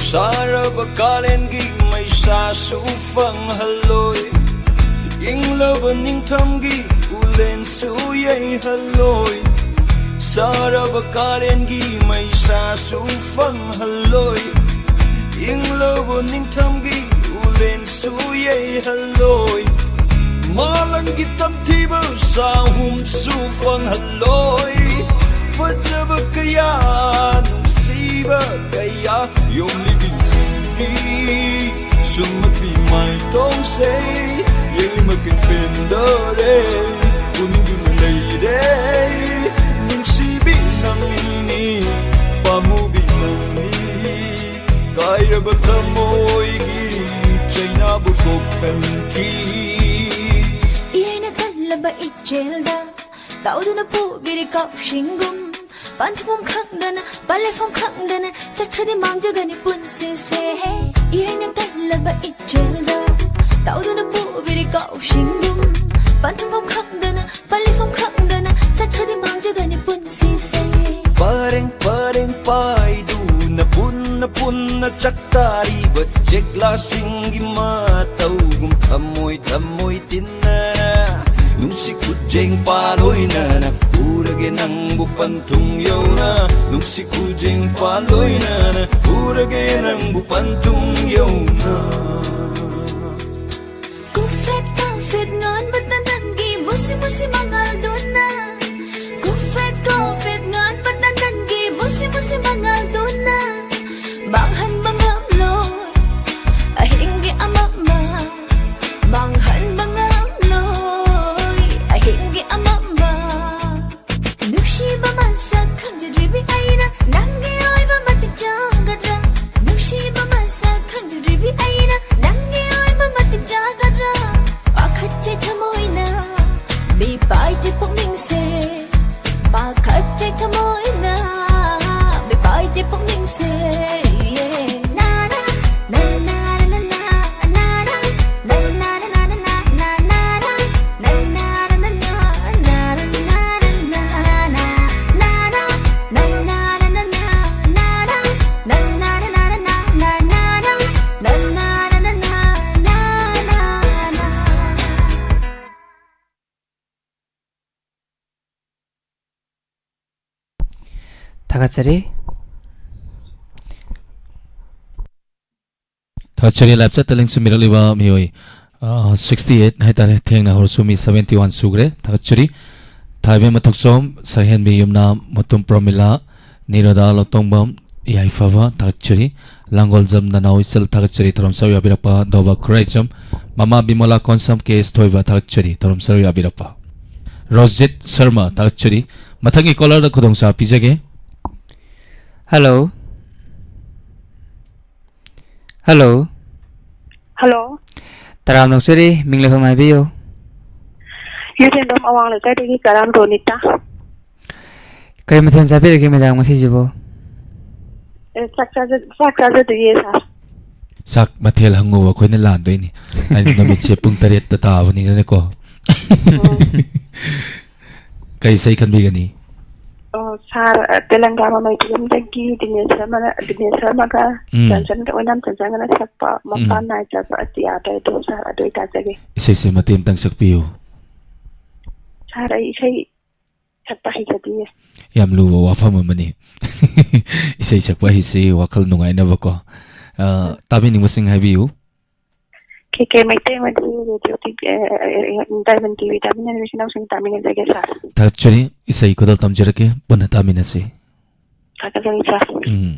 ꯁꯥꯔꯕ ꯀꯥꯂꯦꯟꯒꯤ ꯃꯩꯁꯥꯁꯨ ꯐꯪꯍꯜꯂꯣꯏ꯫ ꯏꯪꯂꯕ ꯅꯤꯡꯊꯝꯒꯤ ꯎꯂꯦꯟꯁꯨ ꯌꯩꯍꯜꯂꯣꯏ꯫ ꯁꯥꯔꯕ ꯀꯥꯂꯦꯟꯒꯤ ꯃꯩꯁꯥꯁꯨ ꯐꯪꯍꯜꯂꯣꯏ꯫ ꯏꯪꯂꯕ ꯅꯤꯡꯊꯝꯒꯤ ꯎꯂꯦꯟꯁꯨ ꯌꯩꯍꯜꯂꯣꯏ꯫ ꯃꯥꯂꯪꯒꯤ ꯇꯝꯊꯤꯕ ꯆꯥꯍꯨꯝꯁꯨ ꯐꯪꯍꯜꯂꯣꯏ꯫ ꯐꯖꯕ ꯀꯌꯥ, ꯅꯨꯡꯁꯤꯕ ꯀꯌꯥ ꯌꯣꯝꯂꯤꯕꯤ ꯅꯪꯒꯤ ꯁꯨꯝꯃꯛꯄꯤ ꯃꯥꯏꯊꯣꯡꯁꯦ ꯌꯦꯡꯂꯤꯃꯛꯀꯤ ꯄꯦꯟꯗꯔꯦ꯫ ꯎꯅꯤꯡꯗꯨꯅ ꯂꯩꯔꯦ ꯅꯨꯡꯁꯤꯕꯤ ꯅꯪꯅꯤ, ꯄꯥꯝꯃꯨꯕꯤ ꯅꯪꯅꯤ꯫ ꯀꯥꯏꯔꯕ ꯊꯃꯣꯏꯒꯤ ꯆꯩꯅꯥꯕꯨ ꯀꯣꯛꯍꯟꯈꯤ꯫ ꯏꯔꯩꯅ ꯀꯜꯂꯕ ꯏꯆꯦꯜꯗ ꯇꯧꯗꯨꯅ ꯄꯨꯕꯤꯔꯤ ꯀꯥꯎꯁꯤꯡꯒꯨꯝ, ꯄꯟꯊꯨꯡꯐꯝ ꯈꯪꯗꯅ, ꯄꯟꯂꯩꯐꯝ ꯈꯪꯗꯅ ꯆꯠꯈ꯭ꯔꯗꯤ ꯃꯥꯡꯖꯒꯅꯤ ꯄꯨꯟꯁꯤꯁꯦ꯫ ꯏꯔꯩꯅ ꯀꯜꯂꯕ ꯏꯆꯦꯜꯗ ꯇꯧꯗꯨꯅ ꯄꯨꯕꯤꯔꯤ ꯀꯥꯎꯁꯤꯡꯒꯨꯝ, ꯄꯟꯊꯨꯡꯐꯝ ꯈꯪꯗꯅ, ꯄꯟꯂꯩꯐꯝ ꯈꯪꯗꯅ ꯆꯠꯈ꯭ꯔꯗꯤ ꯃꯥꯡꯖꯒꯅꯤ ꯄꯨꯟꯁꯤꯁꯦ꯫ ꯄꯔꯦꯡ ꯄꯔꯦꯡ ꯄꯥꯏꯗꯨꯅ ꯄꯨꯟꯅ ꯄꯨꯟꯅ ꯆꯠ ꯇꯥꯔꯤꯕ ꯆꯦꯛꯂꯥꯁꯤꯡꯒꯤ ꯃꯇꯧꯒꯨꯝ ꯊꯝꯃꯣꯏ ꯊꯝꯃꯣꯏ ꯇꯤꯟꯅ ꯅꯨꯡꯁꯤ ꯈꯨꯖꯦꯡ ꯄꯥꯂꯣꯏꯅꯅ ꯄꯨꯔꯒꯦ ꯅꯪꯕꯨ ꯄꯟꯊꯨꯡ ꯌꯧꯅ, ꯅꯨꯡꯁꯤ ꯈꯨꯖꯦꯡ ꯄꯥꯂꯣꯏꯅꯅ ꯄꯨꯔꯒꯦ ꯅꯪꯕꯨ ꯄꯟꯊꯨꯡ ꯌꯧꯅ꯫ ꯀꯨꯐꯦꯠ ꯀꯥꯐꯦꯠ ꯉꯥꯟꯕꯇ ꯅꯪꯒꯤ ꯃꯨꯁꯤ ꯃꯨꯁꯤ ꯃꯉꯥꯜꯗꯨꯅ, ꯀꯨꯐꯦꯠ ꯀꯥꯐꯦꯠ ꯉꯥꯟꯕꯇ ꯅꯪꯒꯤ ꯃꯨꯁꯤ ꯃꯨꯁꯤ ꯃꯉꯥꯜꯗꯨꯅ ꯃꯥꯡꯍꯟꯕ ꯉꯝꯂꯣꯏ ꯑꯍꯤꯡꯒꯤ ꯑꯃꯝꯕ, ꯃꯥꯡꯍꯟꯕ ꯉꯝꯂꯣꯏ ꯑꯍꯤꯡꯒꯤ ꯑꯃꯝꯕ꯫ ꯅꯨꯡꯁꯤꯕ ꯃꯁꯛ ꯈꯪꯖꯗ꯭ꯔꯤꯕꯤ ꯑꯩꯅ ꯅꯪꯒꯤ ꯑꯣꯏꯕ ꯃꯇꯤꯛ ꯆꯥꯒꯗ꯭ꯔꯥ? ꯅꯨꯡꯁꯤꯕ ꯃꯁꯛ ꯈꯪꯖꯗ꯭ꯔꯤꯕꯤ ꯑꯩꯅ ꯅꯪꯒꯤ ꯑꯣꯏꯕ ꯃꯇꯤꯛ ꯆꯥꯒꯗ꯭ꯔꯥ? ꯄꯥꯈꯠꯆꯩ ꯊꯃꯣꯏꯅ, ꯃꯤꯄꯥꯏꯖꯩ ꯄꯨꯛꯅꯤꯡꯁꯦ꯫ ꯄꯥꯈꯠꯆꯩ ꯊꯃꯣꯏꯅ, ꯃꯤꯄꯥꯏꯖꯩ ꯄꯨꯛꯅꯤꯡꯁꯦ꯫ ꯊꯥꯒꯠꯆꯔꯤ꯫ ꯊꯥꯒꯠꯆꯔꯤ꯫ ꯂꯥꯏꯞ ꯆꯠꯇ ꯂꯦꯡꯁꯤꯟꯕꯤꯔꯛꯂꯤꯕ ꯃꯤꯑꯣꯏ, ꯑ, sixty eight ꯍꯥꯏꯇꯥꯔꯦ, ꯊꯦꯡꯅ ꯍꯧꯔꯁꯨ ꯃꯤ seventy one ꯁꯨꯈ꯭ꯔꯦ꯫ ꯊꯥꯒꯠꯆꯔꯤ꯫ ꯊꯥꯏꯕꯦꯝ ꯃꯊꯛꯆꯣꯝ, ꯁꯛꯍꯦꯟꯕꯤ ꯌꯨꯝꯅꯥꯝ, ꯃꯇꯨꯝ ꯄ꯭ꯔꯣꯃꯤꯂꯥ, ꯅꯤꯔꯣꯗꯥ ꯂꯧꯇꯣꯡꯕꯝ, ꯌꯥꯏꯐꯕ, ꯊꯥꯒꯠꯆꯔꯤ꯫ ꯂꯥꯡꯒꯣꯜꯖꯝ ꯅꯅꯥꯎ ꯏꯆꯜ, ꯊꯥꯒꯠꯆꯔꯤ꯫ ꯊꯧꯔꯝ ꯁꯔꯨꯛ ꯌꯥꯕꯤꯔꯛꯄ ꯗꯣꯕ ꯈꯨꯔꯥꯏꯖꯝ, ꯃꯃꯥ ꯕꯤꯃꯣꯂꯥ ꯀꯣꯟꯁꯝ, ꯀꯦ ꯑꯦꯁ ꯊꯣꯏꯕ, ꯊꯥꯒꯠꯆꯔꯤ꯫ ꯊꯧꯔꯝ ꯁꯔꯨꯛ ꯌꯥꯕꯤꯔꯛꯄ ꯔꯣꯖꯤꯠ ꯁꯔꯃ, ꯊꯥꯒꯠꯆꯔꯤ꯫ ꯃꯊꯪꯒꯤ ꯀꯣꯂꯔꯗ ꯈꯨꯗꯣꯡꯆꯥꯕ ꯄꯤꯖꯒꯦ꯫ ꯍꯜꯂꯣ꯫ ꯍꯜꯂꯣ꯫ ꯍꯜꯂꯣ꯫ ꯇꯔꯥꯝꯅ ꯑꯣꯛꯆꯔꯤ, ꯃꯤꯡ ꯂꯩꯐꯝ ꯍꯥꯏꯕꯤꯌꯨ꯫ ꯌꯨꯔꯦꯟꯕꯝ ꯑꯋꯥꯡ ꯂꯩꯀꯥꯏꯗꯒꯤ ꯀꯔꯥꯝ ꯔꯣꯅꯤꯇꯥ꯫ ꯀꯔꯤ ꯃꯊꯦꯜ ꯆꯥꯕꯤꯔꯒꯦ, ꯃꯦꯗꯥꯝ, ꯉꯁꯤꯁꯤꯕꯨ? ꯑꯦ, ꯆꯥꯛ ꯆꯥꯖ-, ꯆꯥꯛ ꯆꯥꯖꯗ꯭ꯔꯤꯌꯦ, ꯁꯥꯔ꯫ ꯆꯥꯛ ꯃꯊꯦꯜ ꯍꯪꯉꯨꯕ ꯑꯩꯈꯣꯏꯅ ꯂꯥꯟꯗꯣꯏꯅꯤ꯫ ꯍꯥꯏꯗꯤ ꯅꯨꯃꯤꯠꯁꯦ ꯄꯨꯡ ꯇꯔꯦꯠꯇ ꯇꯥꯕꯅꯤꯅꯅꯦꯀꯣ꯫ ꯎꯝ꯫ ꯀꯩ ꯏꯁꯩ ꯈꯟꯕꯤꯒꯅꯤ? ꯑꯣ, ꯁꯥꯔ, ꯑ, ꯇꯦꯂꯪꯒꯥ ꯃꯃꯩ ꯐꯤꯂꯝꯗꯒꯤ ꯗꯤꯅꯦꯁ ꯁꯔꯃꯅ, ꯗꯤꯅꯦꯁ ꯁꯔꯃꯒ ꯎꯝ꯫ ꯆꯟꯆꯟꯒ, ꯑꯣꯏꯅꯥꯝ ꯆꯟꯆꯟꯒꯅ ꯁꯛꯄ ꯎꯝ꯫ ꯃꯄꯥꯟ ꯅꯥꯏꯗ꯭ꯔꯕ ꯑꯇꯤꯌꯥꯗꯣ, ꯑꯗꯣ ꯁꯥꯔ, ꯑꯗꯨ ꯑꯩ ꯇꯥꯖꯒꯦ꯫ ꯏꯁꯩꯁꯦ ꯃꯇꯦꯛ ꯑꯃꯇꯪ ꯁꯛꯄꯤꯌꯨ꯫ ꯁꯥꯔ, ꯑꯩ ꯏꯁꯩ ꯁꯛꯄ ꯍꯩꯖꯗꯤꯌꯦ꯫ ꯌꯥꯝ ꯂꯨꯕ ꯋꯥꯐꯝ ꯑꯃꯅꯤ꯫ ꯏꯁꯩ ꯁꯛꯄ ꯍꯩꯁꯤ ꯋꯥꯈꯜ ꯅꯨꯡꯉꯥꯏꯅꯕꯀꯣ꯫ ꯑ, ꯇꯥꯕꯤꯅꯤꯡꯕꯁꯤꯡ ꯍꯥꯏꯕꯤꯌꯨ꯫ ꯀꯦ ꯀꯦ ꯃꯩꯇꯩ ꯑꯃꯗꯤ ꯔꯦꯗꯤꯑꯣ ꯇꯤ ꯚꯤ, ꯑ, ꯑ, ꯑ, ꯗꯥꯏꯃꯟ ꯇꯤ ꯚꯤ ꯇꯥꯃꯤꯟꯅꯔꯤꯕ ꯏꯆꯤꯟ ꯏꯅꯥꯎꯁꯤꯡ ꯇꯥꯃꯤꯟꯅꯖꯒꯦ, ꯁꯥꯔ꯫ ꯊꯥꯒꯠꯆꯔꯤ꯫ ꯏꯁꯩ ꯈꯨꯗꯣꯜ ꯇꯝꯖꯔꯛꯀꯦ꯫ ꯄꯨꯟꯅ ꯇꯥꯃꯤꯟꯅꯁꯤ꯫ ꯊꯥꯒꯠꯆꯔꯤ, ꯁꯥꯔ꯫ ꯎꯝ꯫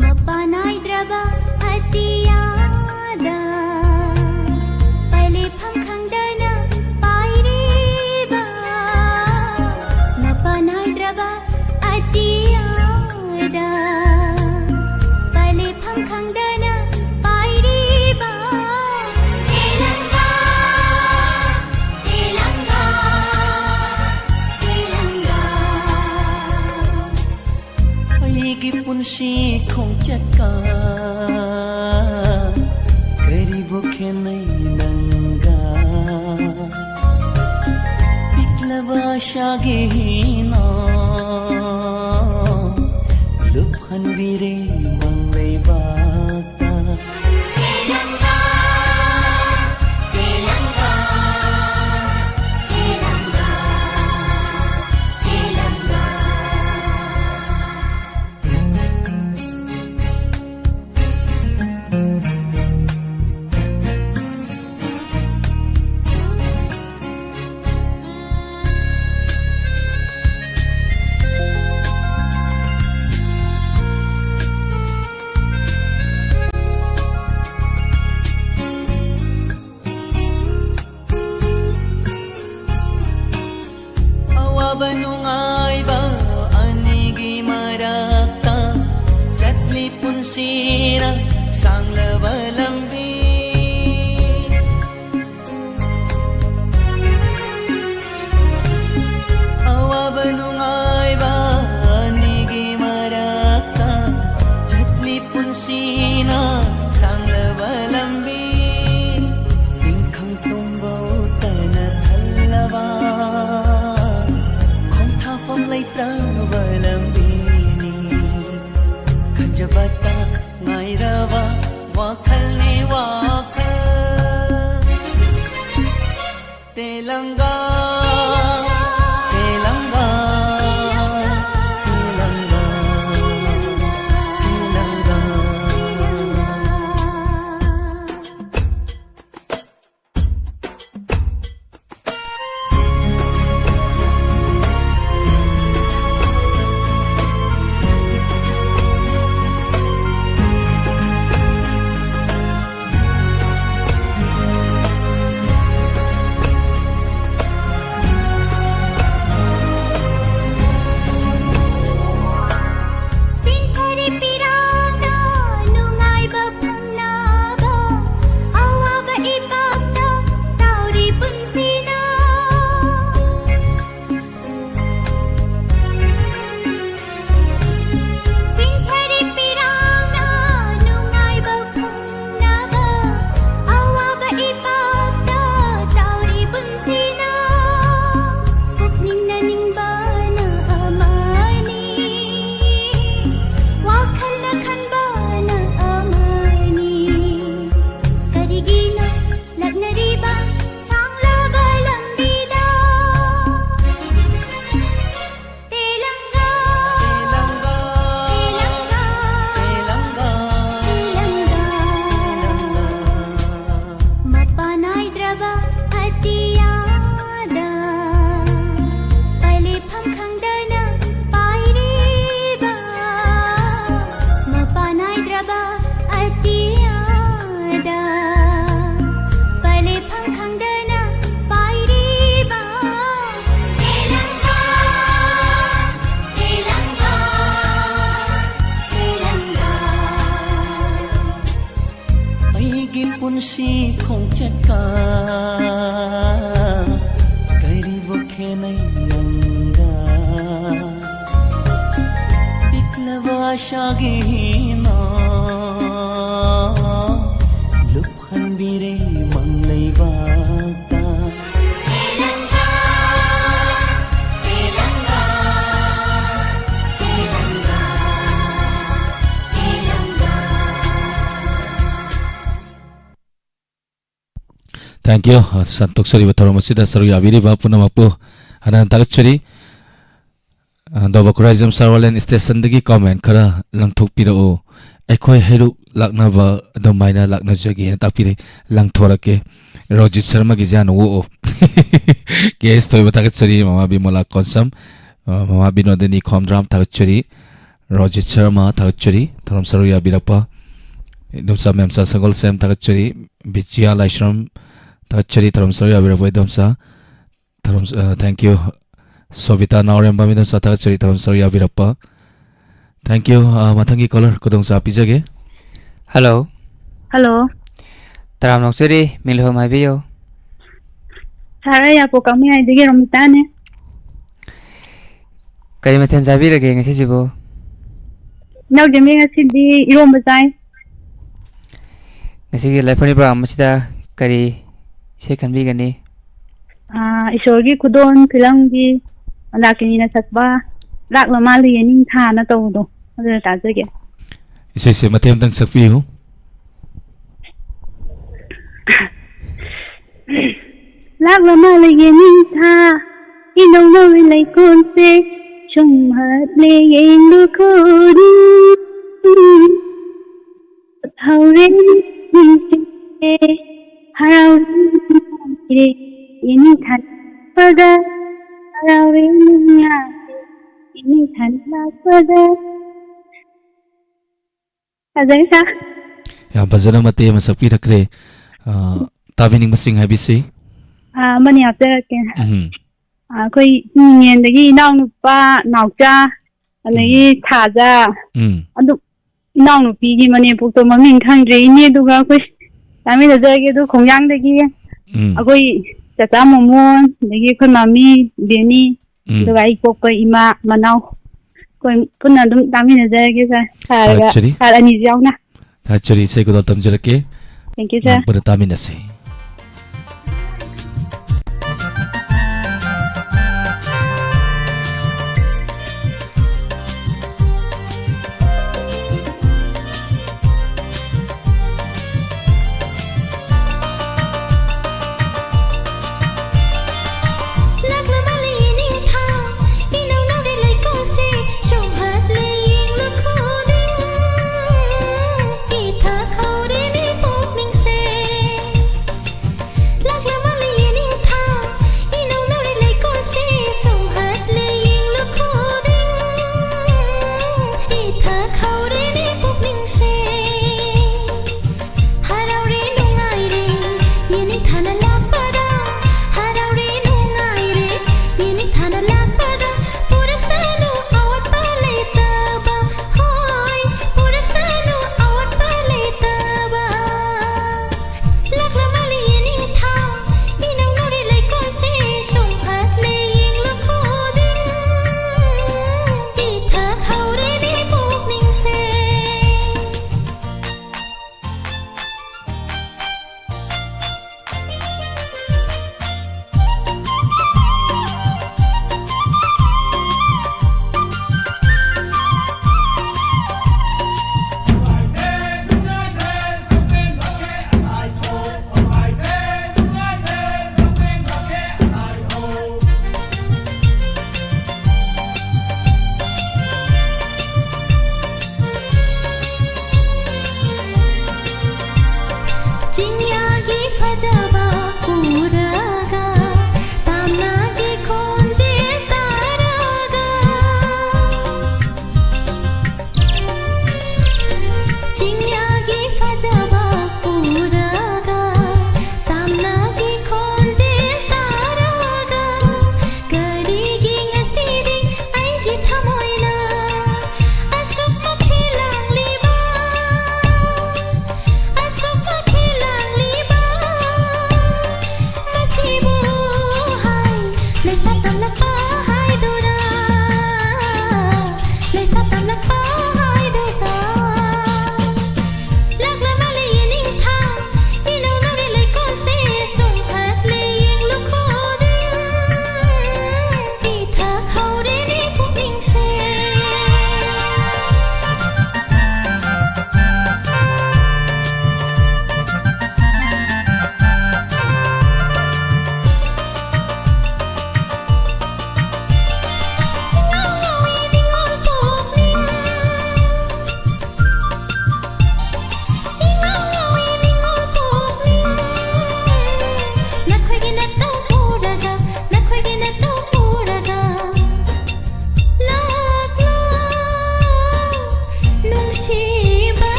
ꯃꯄꯥꯟ ꯅꯥꯏꯗ꯭ꯔꯕ ꯑꯇꯤꯌꯥꯗ ꯄꯥꯏꯂꯦꯐꯝ ꯈꯪꯗꯅ ꯄꯥꯏꯔꯤꯕ, ꯃꯄꯥꯟ ꯅꯥꯏꯗ꯭ꯔꯕ ꯑꯇꯤꯌꯥꯗ ꯄꯥꯏꯂꯦꯐꯝ ꯈꯪꯗꯅ ꯄꯥꯏꯔꯤꯕ, ꯇꯦꯂꯪꯒꯥ, ꯇꯦꯂꯪꯒꯥ, ꯇꯦꯂꯪꯒꯥ꯫ ꯑꯩꯒꯤ ꯄꯨꯟꯁꯤ ꯈꯣꯡꯆꯠꯀ ꯀꯔꯤꯕꯨ ꯈꯦꯠꯅꯩ ꯅꯪꯒ? ꯄꯤꯛꯂꯕ ꯑꯥꯁꯥꯒꯤ ꯍꯤꯅ ꯂꯨꯞꯍꯟꯕꯤꯔꯦ ꯃꯪ ꯂꯩꯕꯥꯛꯇ꯫ Telangana, Telangana, Telangana, Telangana. Sinthari pirana nungai bapang naba, awa ba ipapta tauri punsina. Sinthari pirana nungai bapang naba, awa ba ipapta tauri punsina. Pukningna ningbana amani, wakhalna khanbana amani. Karigina laknariba sanglaba lambida. Telangana, Telangana, Telangana, Telangana. Mapanaidra ba atiyada, palefam khangdana pairiba. Mapanaidra ba atiyada, palefam khangdana pairiba. Telangana, Telangana, Telangana. ꯑꯩꯒꯤ ꯄꯨꯟꯁꯤ ꯈꯣꯡꯆꯠꯀ ꯀꯔꯤꯕꯨ ꯈꯦꯠꯅꯩ ꯅꯪꯒ? ꯄꯤꯛꯂꯕ ꯑꯥꯁꯥꯒꯤ ꯍꯤꯅ ꯂꯨꯞꯍꯟꯕꯤꯔꯦ ꯃꯪ ꯂꯩꯕꯥꯛꯇ꯫ Thank you꯫ ꯑ, ꯁꯟꯇꯣꯛꯆꯔꯤꯕ ꯊꯧꯔꯝ ꯑꯁꯤꯗ ꯁꯔꯨꯛ ꯌꯥꯕꯤꯔꯤꯕ ꯄꯨꯝꯅꯃꯛꯄꯨ ꯍꯟꯅ ꯍꯟꯅ ꯊꯥꯒꯠꯆꯔꯤ꯫ ꯑ, ꯗꯣꯕ ꯈꯨꯔꯥꯏꯖꯝ ꯁꯥꯔ ꯋꯥꯂꯦꯟ ꯁ꯭ꯇꯦꯁꯟꯗꯒꯤ ꯀꯃꯦꯟ ꯈꯔ ꯂꯪꯊꯣꯛꯄꯤꯔꯛꯎ꯫ ꯑꯩꯈꯣꯏ ꯍꯩꯔꯨꯛ ꯂꯥꯛꯅꯕ ꯑꯗꯨꯃꯥꯏꯅ ꯂꯥꯛꯅꯖꯒꯦꯅ ꯇꯥꯛꯄꯤꯔꯦ꯫ ꯂꯪꯊꯣꯔꯛꯀꯦ꯫ ꯔꯣꯖꯤꯠ ꯁꯔꯃꯒꯤꯁꯦ ꯍꯥꯟꯅ ꯑꯣꯛꯑꯣ꯫ ꯀꯦ ꯑꯦꯁ ꯊꯣꯏꯕ ꯊꯥꯒꯠꯆꯔꯤ, ꯃꯃꯥ ꯕꯤꯃꯣꯂꯥ ꯀꯣꯟꯁꯝ, ꯑ, ꯃꯃꯥ ꯕꯤꯅꯣꯗꯤꯅꯤ ꯈꯣꯝꯗ꯭ꯔꯥꯝ ꯊꯥꯒꯠꯆꯔꯤ꯫ ꯔꯣꯖꯤꯠ ꯁꯔꯃ ꯊꯥꯒꯠꯆꯔꯤ, ꯊꯧꯔꯝ ꯁꯔꯨꯛ ꯌꯥꯕꯤꯔꯛꯄ꯫ ꯏꯗꯣꯝꯆꯥ ꯃꯦꯝꯆꯥ ꯁꯒꯣꯜꯁꯦꯝ ꯊꯥꯒꯠꯆꯔꯤ꯫ ꯕꯤꯖꯤꯌꯥ ꯂꯥꯏꯁ꯭ꯔꯝ ꯊꯥꯒꯠꯆꯔꯤ, ꯊꯧꯔꯝ ꯁꯔꯨꯛ ꯌꯥꯕꯤꯔꯛꯄ ꯏꯗꯣꯝꯆꯥ꯫ ꯊꯧꯔꯝ, ꯑ, thank you꯫ ꯁꯣꯕꯤꯇꯥ ꯅꯥꯎꯔꯦꯝꯕꯝ ꯏꯗꯣꯝꯆꯥ ꯊꯥꯒꯠꯆꯔꯤ, ꯊꯧꯔꯝ ꯁꯔꯨꯛ ꯌꯥꯕꯤꯔꯛꯄ꯫ Thank you꯫ ꯑ, ꯃꯊꯪꯒꯤ ꯀꯣꯂꯔ ꯈꯨꯗꯣꯡꯆꯥꯕ ꯄꯤꯖꯒꯦ꯫ ꯍꯜꯂꯣ꯫ ꯍꯜꯂꯣ꯫ ꯇꯔꯥꯝꯅ ꯑꯣꯛꯆꯔꯤ, ꯃꯤꯡ ꯂꯩꯐꯝ ꯍꯥꯏꯕꯤꯌꯨ꯫ ꯁꯥꯔ, ꯑꯩ ꯌꯥꯄꯣꯛ ꯀꯥꯡꯃꯩ ꯍꯥꯏꯗꯒꯤ ꯔꯣꯃꯤꯇꯥꯅꯦ꯫ ꯀꯔꯤ ꯃꯊꯦꯜ ꯆꯥꯕꯤꯔꯒꯦ ꯉꯁꯤꯁꯤꯕꯨ? ꯏꯅꯥꯎ ꯆꯦꯃꯤ, ꯉꯁꯤꯗꯤ ꯏꯔꯣꯝꯕ ꯆꯥꯏ꯫ ꯉꯁꯤꯒꯤ ꯂꯥꯏꯐꯝ ꯄ꯭ꯔꯣꯒ꯭ꯔꯥꯝ ꯑꯁꯤꯗ ꯀꯔꯤ ꯏꯁꯩ ꯈꯟꯕꯤꯒꯅꯤ? ꯑꯥ, ꯏꯁꯣꯔꯒꯤ ꯈꯨꯗꯣꯜ ꯐꯤꯂꯝꯒꯤ ꯃꯟꯗꯥꯀꯤꯅꯤꯅ ꯁꯛꯄ ꯂꯥꯛꯂ ꯃꯥꯜꯂꯦ ꯌꯦꯅꯤꯡꯊꯥꯅ ꯇꯧꯕꯗꯣ, ꯑꯗꯨꯅ ꯇꯥꯖꯒꯦ꯫ ꯏꯁꯩꯁꯦ ꯃꯇꯦꯛ ꯑꯃꯇꯪ ꯁꯛꯄꯤꯌꯨ꯫ ꯂꯥꯛꯂ ꯃꯥꯜꯂꯦ ꯌꯦꯅꯤꯡꯊꯥ, ꯏꯅꯧ ꯅꯧꯔꯤ ꯂꯩꯀꯣꯜꯁꯦ, ꯁꯨꯝ ꯍꯠꯂꯦ ꯌꯦꯡꯗꯨ ꯈꯨꯅꯨꯡ꯫ ꯍꯧꯔꯦ ꯅꯤꯡꯁꯤꯡꯂꯦ, ꯍꯔꯥꯎꯔꯦ ꯅꯨꯡꯉꯥꯏꯔꯦ, ꯌꯦꯅꯤꯡꯊꯥ ꯂꯥꯛꯄꯗ, ꯍꯔꯥꯎꯔꯦ ꯅꯨꯡꯉꯥꯏꯔꯦ, ꯌꯦꯅꯤꯡꯊꯥ ꯂꯥꯛꯄꯗ꯫ ꯐꯖꯩ, ꯁꯥꯔ꯫ ꯌꯥꯝ ꯐꯖꯅ ꯃꯇꯦꯛ ꯑꯃ ꯁꯛꯄꯤꯔꯛꯈ꯭ꯔꯦ꯫ ꯑ, ꯇꯥꯕꯤꯅꯤꯡꯕꯁꯤꯡ ꯍꯥꯏꯕꯤꯁꯤ꯫ ꯑ, ꯑꯃꯅꯤ ꯍꯥꯞꯆꯔꯛꯀꯦ꯫ ꯎꯝ꯫ ꯑ, ꯑꯩꯈꯣꯏ ꯏꯉꯦꯟꯗꯒꯤ ꯏꯅꯥꯎꯅꯨꯄꯥ ꯅꯥꯎꯆꯥ, ꯑꯗꯒꯤ ꯎꯝ꯫ ꯊꯥꯖ, ꯎꯝ꯫ ꯑꯗꯨ ꯏꯅꯥꯎꯅꯨꯄꯤꯒꯤ ꯃꯅꯦꯝꯄꯣꯛꯇꯣ ꯃꯃꯤꯡ ꯈꯪꯗ꯭ꯔꯦ, ꯏꯅꯦ, ꯑꯗꯨꯒ ꯑꯩꯈꯣꯏ ꯇꯥꯃꯤꯟꯅꯖꯔꯒꯦ꯫ ꯑꯗꯨ ꯈꯣꯡꯖꯥꯡꯗꯒꯤ ꯎꯝ꯫ ꯑꯩꯈꯣꯏ ꯆꯆꯥ ꯃꯣꯃꯣꯟ, ꯑꯗꯒꯤ ꯑꯩꯈꯣꯏ ꯃꯥꯃꯤ, ꯕꯦꯅꯤ, ꯎꯝ꯫ ꯑꯗꯨꯒ ꯑꯩ ꯄꯣꯛꯄ ꯏꯃꯥ ꯃꯅꯥꯎ, ꯑꯩꯈꯣꯏ ꯄꯨꯟꯅ ꯑꯗꯨꯝ ꯇꯥꯃꯤꯟꯅꯖꯔꯒꯦ, ꯁꯥꯔ꯫ ꯁꯥꯔꯒ, ꯊꯥꯒꯠꯆꯔꯤ꯫ ꯁꯥꯔ ꯑꯅꯤꯁꯨ ꯌꯥꯎꯅ꯫ ꯊꯥꯒꯠꯆꯔꯤ, ꯏꯁꯩ ꯈꯨꯗꯣꯜ ꯇꯝꯖꯔꯛꯀꯦ꯫ Thank you, ꯁꯥꯔ꯫ ꯃꯌꯥꯝ ꯄꯨꯟꯅ ꯇꯥꯃꯤꯟꯅꯁꯤ꯫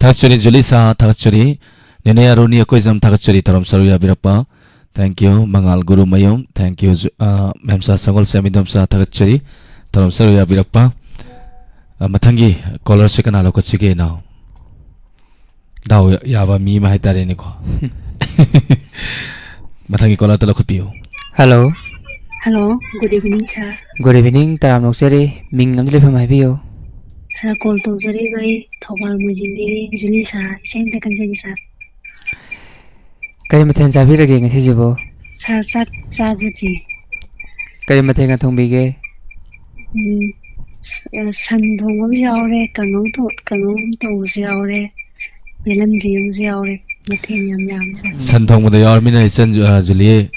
ꯊꯥꯒꯠꯆꯔꯤ ꯖꯨꯂꯤꯁꯥ, ꯊꯥꯒꯠꯆꯔꯤ꯫ ꯅꯦꯅꯦ ꯑꯔꯨꯅꯤ ꯑꯩꯈꯣꯏꯖꯝ, ꯊꯥꯒꯠꯆꯔꯤ ꯊꯧꯔꯝ ꯁꯔꯨꯛ ꯌꯥꯕꯤꯔꯛꯄ꯫ Thank you ꯃꯉꯥꯜ ꯒꯨꯔꯨꯃꯌꯨꯝ, thank you ꯖꯨ-, ꯑ, ꯃꯦꯝꯆꯥ ꯁꯒꯣꯜꯁꯦꯝ ꯏꯟꯗꯣꯝꯆꯥ, ꯊꯥꯒꯠꯆꯔꯤ ꯊꯧꯔꯝ ꯁꯔꯨꯛ ꯌꯥꯕꯤꯔꯛꯄ꯫ ꯑ, ꯃꯊꯪꯒꯤ caller ꯁꯦ ꯀꯅꯥ ꯂꯧꯈꯠꯁꯤꯒꯦ, ꯏꯅꯥꯎ? ꯗꯥꯎ ꯌꯥꯕ ꯃꯤ ꯑꯃ ꯍꯥꯏꯇꯥꯔꯦꯅꯦꯀꯣ꯫ ꯃꯊꯪꯒꯤ caller ꯇ ꯂꯧꯈꯠꯄꯤꯌꯨ꯫ Hello꯫ Hello, good evening, sir꯫ Good evening, ꯇꯔꯥꯝꯅ ꯑꯣꯛꯆꯔꯤ꯫ ꯃꯤꯡ ꯑꯃꯗꯤ ꯂꯩꯐꯝ ꯍꯥꯏꯕꯤꯌꯨ꯫ Sir, call ꯇꯧꯖꯔꯤꯕ ꯑꯩ ꯊꯧꯕꯥꯜ ꯃꯣꯏꯖꯤꯡꯗꯒꯤ ꯖꯨꯂꯤꯁꯥ, ꯏꯁꯩ ꯑꯝꯇ ꯈꯟꯖꯒꯦ, sir꯫ ꯀꯔꯤ ꯃꯊꯦꯜ ꯆꯥꯕꯤꯔꯒꯦ ꯉꯁꯤꯁꯤꯕꯨ? Sir, ꯆꯥꯛ ꯆꯥꯖꯗ꯭ꯔꯤ꯫ ꯀꯔꯤ ꯃꯊꯦꯜꯒ ꯊꯣꯡꯕꯤꯒꯦ? ꯎꯝ, ꯑ, ꯁꯟ ꯊꯣꯡꯕ ꯑꯃ ꯌꯥꯎꯔꯦ, ꯀꯥꯡꯉꯧ ꯊꯣ-, ꯀꯥꯡꯉꯧ ꯑꯃ ꯇꯧꯕꯁꯨ ꯌꯥꯎꯔꯦ, ꯕꯦꯂꯟꯗ꯭ꯔꯤ ꯑꯃꯁꯨ ꯌꯥꯎꯔꯦ꯫ ꯃꯊꯦꯜ ꯌꯥꯝ ꯌꯥꯝꯃꯤ, sir꯫ ꯁꯟ ꯊꯣꯡꯕꯗ ꯌꯥꯎꯔꯃꯤꯅ ꯏꯆꯟ ꯖꯨ-, ꯑ, ꯖꯨꯂꯤ,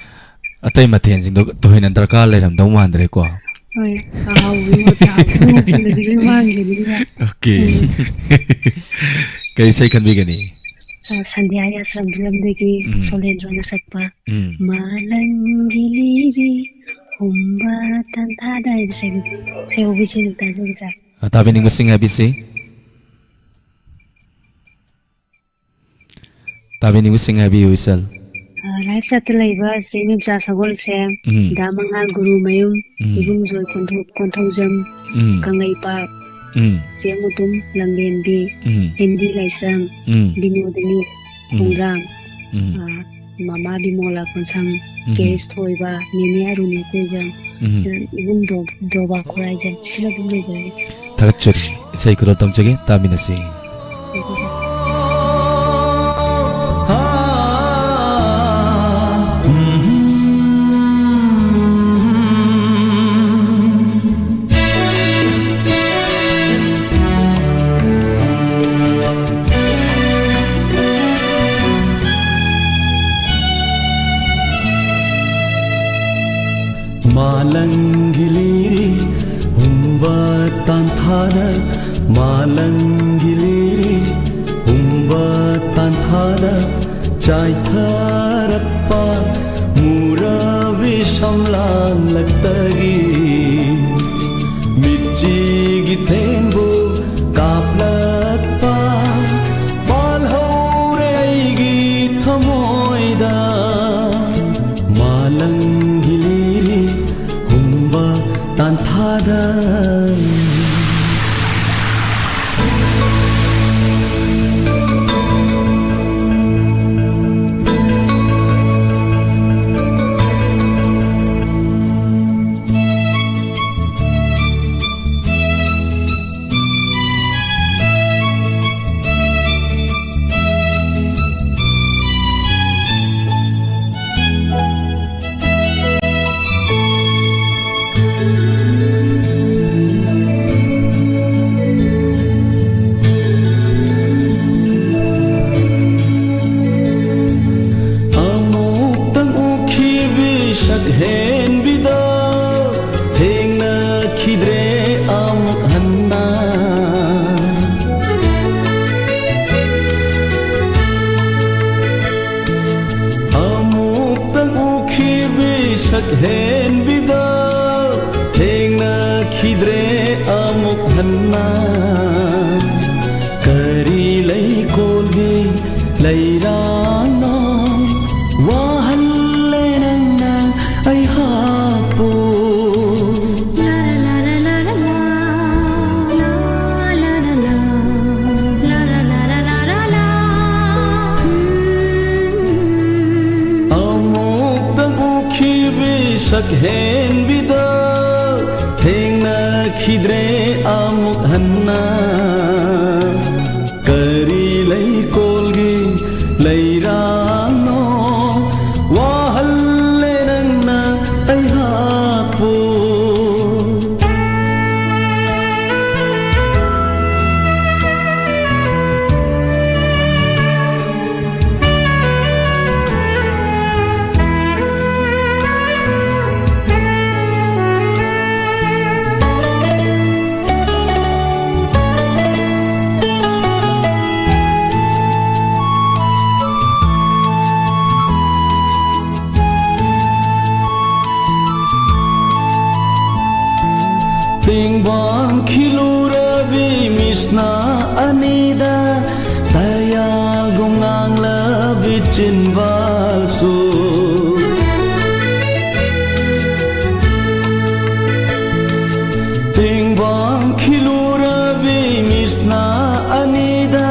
ꯑꯇꯩ ꯃꯊꯦꯜꯁꯤꯡꯗꯣ ꯊꯣꯏꯅ ꯗꯔꯀꯥꯔ ꯂꯩꯔꯝꯗꯧ ꯃꯥꯟꯗ꯭ꯔꯦꯀꯣ꯫ ꯍꯣꯏ, ꯑꯍꯥꯎꯕꯒꯤ ꯃꯍꯨꯠꯇ ꯍꯥꯎꯕ ꯍꯦꯟꯖꯤꯜꯂꯗꯤ ꯂꯣꯏ ꯃꯥꯡꯈꯤꯅꯤꯅ꯫ Okay꯫ ꯁꯨꯝ꯫ ꯀꯩ ꯏꯁꯩ ꯈꯟꯕꯤꯒꯅꯤ? ꯁ-, ꯁꯟꯙ꯭ꯌꯥꯒꯤ ꯑꯁ꯭ꯔꯝ ꯐꯤꯂꯝꯗꯒꯤ ꯎꯝ꯫ ꯁꯣꯂꯦꯟꯗ꯭ꯔꯣꯅ ꯁꯛꯄ ꯎꯝ꯫ ꯃꯥꯂꯪꯒꯤ ꯂꯤꯔꯤ ꯍꯨꯝꯕ ꯇꯥꯟꯊꯥꯗ ꯍꯥꯏꯕ ꯏꯁꯩ, ꯏꯁꯩ ꯍꯧꯕ ꯏꯁꯩ ꯑꯃ ꯇꯥꯖꯒꯦ, sir꯫ ꯑ, ꯇꯥꯕꯤꯅꯤꯡꯕꯁꯤꯡ ꯍꯥꯏꯕꯤꯁꯤ꯫ ꯇꯥꯕꯤꯅꯤꯡꯕꯁꯤꯡ ꯍꯥꯏꯕꯤꯌꯨ, ꯏꯆꯜ꯫ ꯑ, live chat ꯇ ꯂꯩꯕ ꯆꯦ ꯃꯦꯝꯆꯥ ꯁꯒꯣꯜꯁꯦꯝ, ꯎꯝ꯫ ꯗꯥ ꯃꯉꯥꯜ ꯒꯨꯔꯨꯃꯌꯨꯝ, ꯎꯝ꯫ ꯏꯕꯨꯡꯖꯣꯏ ꯀꯣꯟꯊꯧ-, ꯀꯣꯟꯊꯧꯖꯝ, ꯎꯝ꯫ ꯀꯪꯂꯩꯄꯥꯛ, ꯎꯝ꯫ ꯆꯦ ꯃꯨꯇꯨꯝ ꯂꯝꯂꯦꯟꯕꯤ, ꯎꯝ꯫ ꯍꯦꯟꯗꯤ ꯂꯥꯏꯁ꯭ꯔꯝ, ꯎꯝ꯫ ꯕꯤꯅꯣꯗꯤꯅꯤ ꯎꯝ꯫ ꯈꯣꯡꯖꯥꯝ, ꯎꯝ꯫ ꯑ, ꯃꯃꯥ ꯕꯤꯃꯣꯂꯥ ꯀꯣꯟꯁꯝ, ꯎꯝ꯫ ꯀꯦ ꯑꯦꯁ ꯊꯣꯏꯕ, ꯅꯦꯅꯦ ꯑꯔꯨꯅꯤ ꯀꯨꯏꯖꯝ, ꯎꯝ꯫ ꯏꯕꯨꯡ ꯗꯣ-, ꯗꯣꯕꯥ ꯈꯨꯔꯥꯏꯖꯝ, ꯁꯤꯅ ꯑꯗꯨꯝ ꯂꯣꯏꯖꯔꯒꯦ꯫ ꯊꯥꯒꯠꯆꯔꯤ꯫ ꯏꯁꯩ ꯈꯨꯗꯣꯜ ꯇꯝꯖꯒꯦ, ꯇꯥꯃꯤꯟꯅꯁꯤ꯫ ꯃꯥꯂꯪꯒꯤ ꯂꯤꯔꯤ ꯍꯨꯝꯕ ꯇꯥꯟꯊꯥꯗ, ꯃꯥꯂꯪꯒꯤ ꯂꯤꯔꯤ ꯍꯨꯝꯕ ꯇꯥꯟꯊꯥꯗ ꯆꯥꯏꯊꯔꯛꯄ ꯃꯨꯔꯕꯤ ꯁꯝꯂꯥꯡꯂꯛꯇꯒꯤ ꯃꯤꯠꯆꯤꯒꯤ ꯊꯦꯡꯕꯨ ꯀꯥꯞꯂꯛꯄ ꯁꯛꯍꯦꯟꯕꯤꯗ ꯊꯦꯡꯅꯈꯤꯗ꯭ꯔꯦ ꯑꯃꯨꯛ ꯍꯟꯅ꯫ ꯀꯔꯤ ꯂꯩꯀꯣꯜꯒꯤ ꯂꯩꯔꯥꯡꯅꯣ ꯋꯥꯍꯜꯂꯦ ꯅꯪꯅ ꯑꯩꯍꯥꯛꯄꯨ꯫ ꯑꯃꯨꯛꯇꯪ ꯎꯈꯤꯕꯤ ꯁꯛꯍꯦꯟꯕꯤꯗ ꯊꯦꯡꯅꯈꯤꯗ꯭ꯔꯦ ꯑꯃꯨꯛ ꯍꯟꯅ꯫ ꯀꯔꯤ ꯂꯩꯀꯣꯜꯒꯤ ꯂꯩꯔꯥꯡꯅꯣ ꯋꯥꯍꯜꯂꯦ ꯅꯪꯅ ꯑꯩꯍꯥꯛꯄꯨ꯫ ꯇꯦꯡꯕꯥꯡ ꯈꯤꯂꯨꯔꯕꯤ ꯃꯤꯁꯅꯥ ꯑꯅꯤꯗ ꯇꯌꯥꯜꯒꯨꯝ ꯉꯥꯡꯂꯕꯤ ꯆꯤꯟꯕꯥꯜꯁꯨ꯫ ꯇꯦꯡꯕꯥꯡ ꯈꯤꯂꯨꯔꯕꯤ ꯃꯤꯁꯅꯥ ꯑꯅꯤꯗ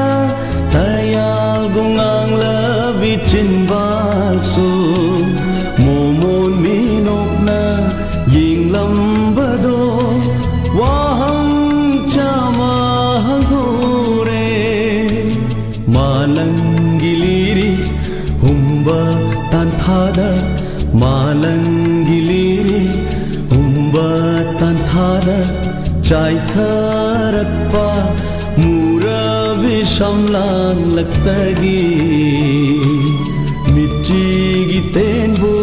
ꯇꯌꯥꯜꯒꯨꯝ ꯉꯥꯡꯂꯕꯤ ꯆꯤꯟꯕꯥꯜꯁꯨ꯫ ꯃꯣꯃꯣꯟ ꯃꯤꯅꯣꯛꯅ ꯌꯦꯡꯂꯝꯕꯗꯣ ꯋꯥꯍꯪ ꯆꯥꯃ ꯍꯪꯍꯧꯔꯦ꯫ ꯃꯥꯂꯪꯒꯤ ꯂꯤꯔꯤ ꯍꯨꯝꯕ ꯇꯥꯟꯊꯥꯗ, ꯃꯥꯂꯪꯒꯤ ꯂꯤꯔꯤ ꯍꯨꯝꯕ ꯇꯥꯟꯊꯥꯗ ꯆꯥꯏꯊꯔꯛꯄ ꯃꯨꯔꯕꯤ ꯁꯝꯂꯥꯡꯂꯛꯇꯒꯤ ꯃꯤꯠꯆꯤꯒꯤ ꯇꯦꯟꯕꯨ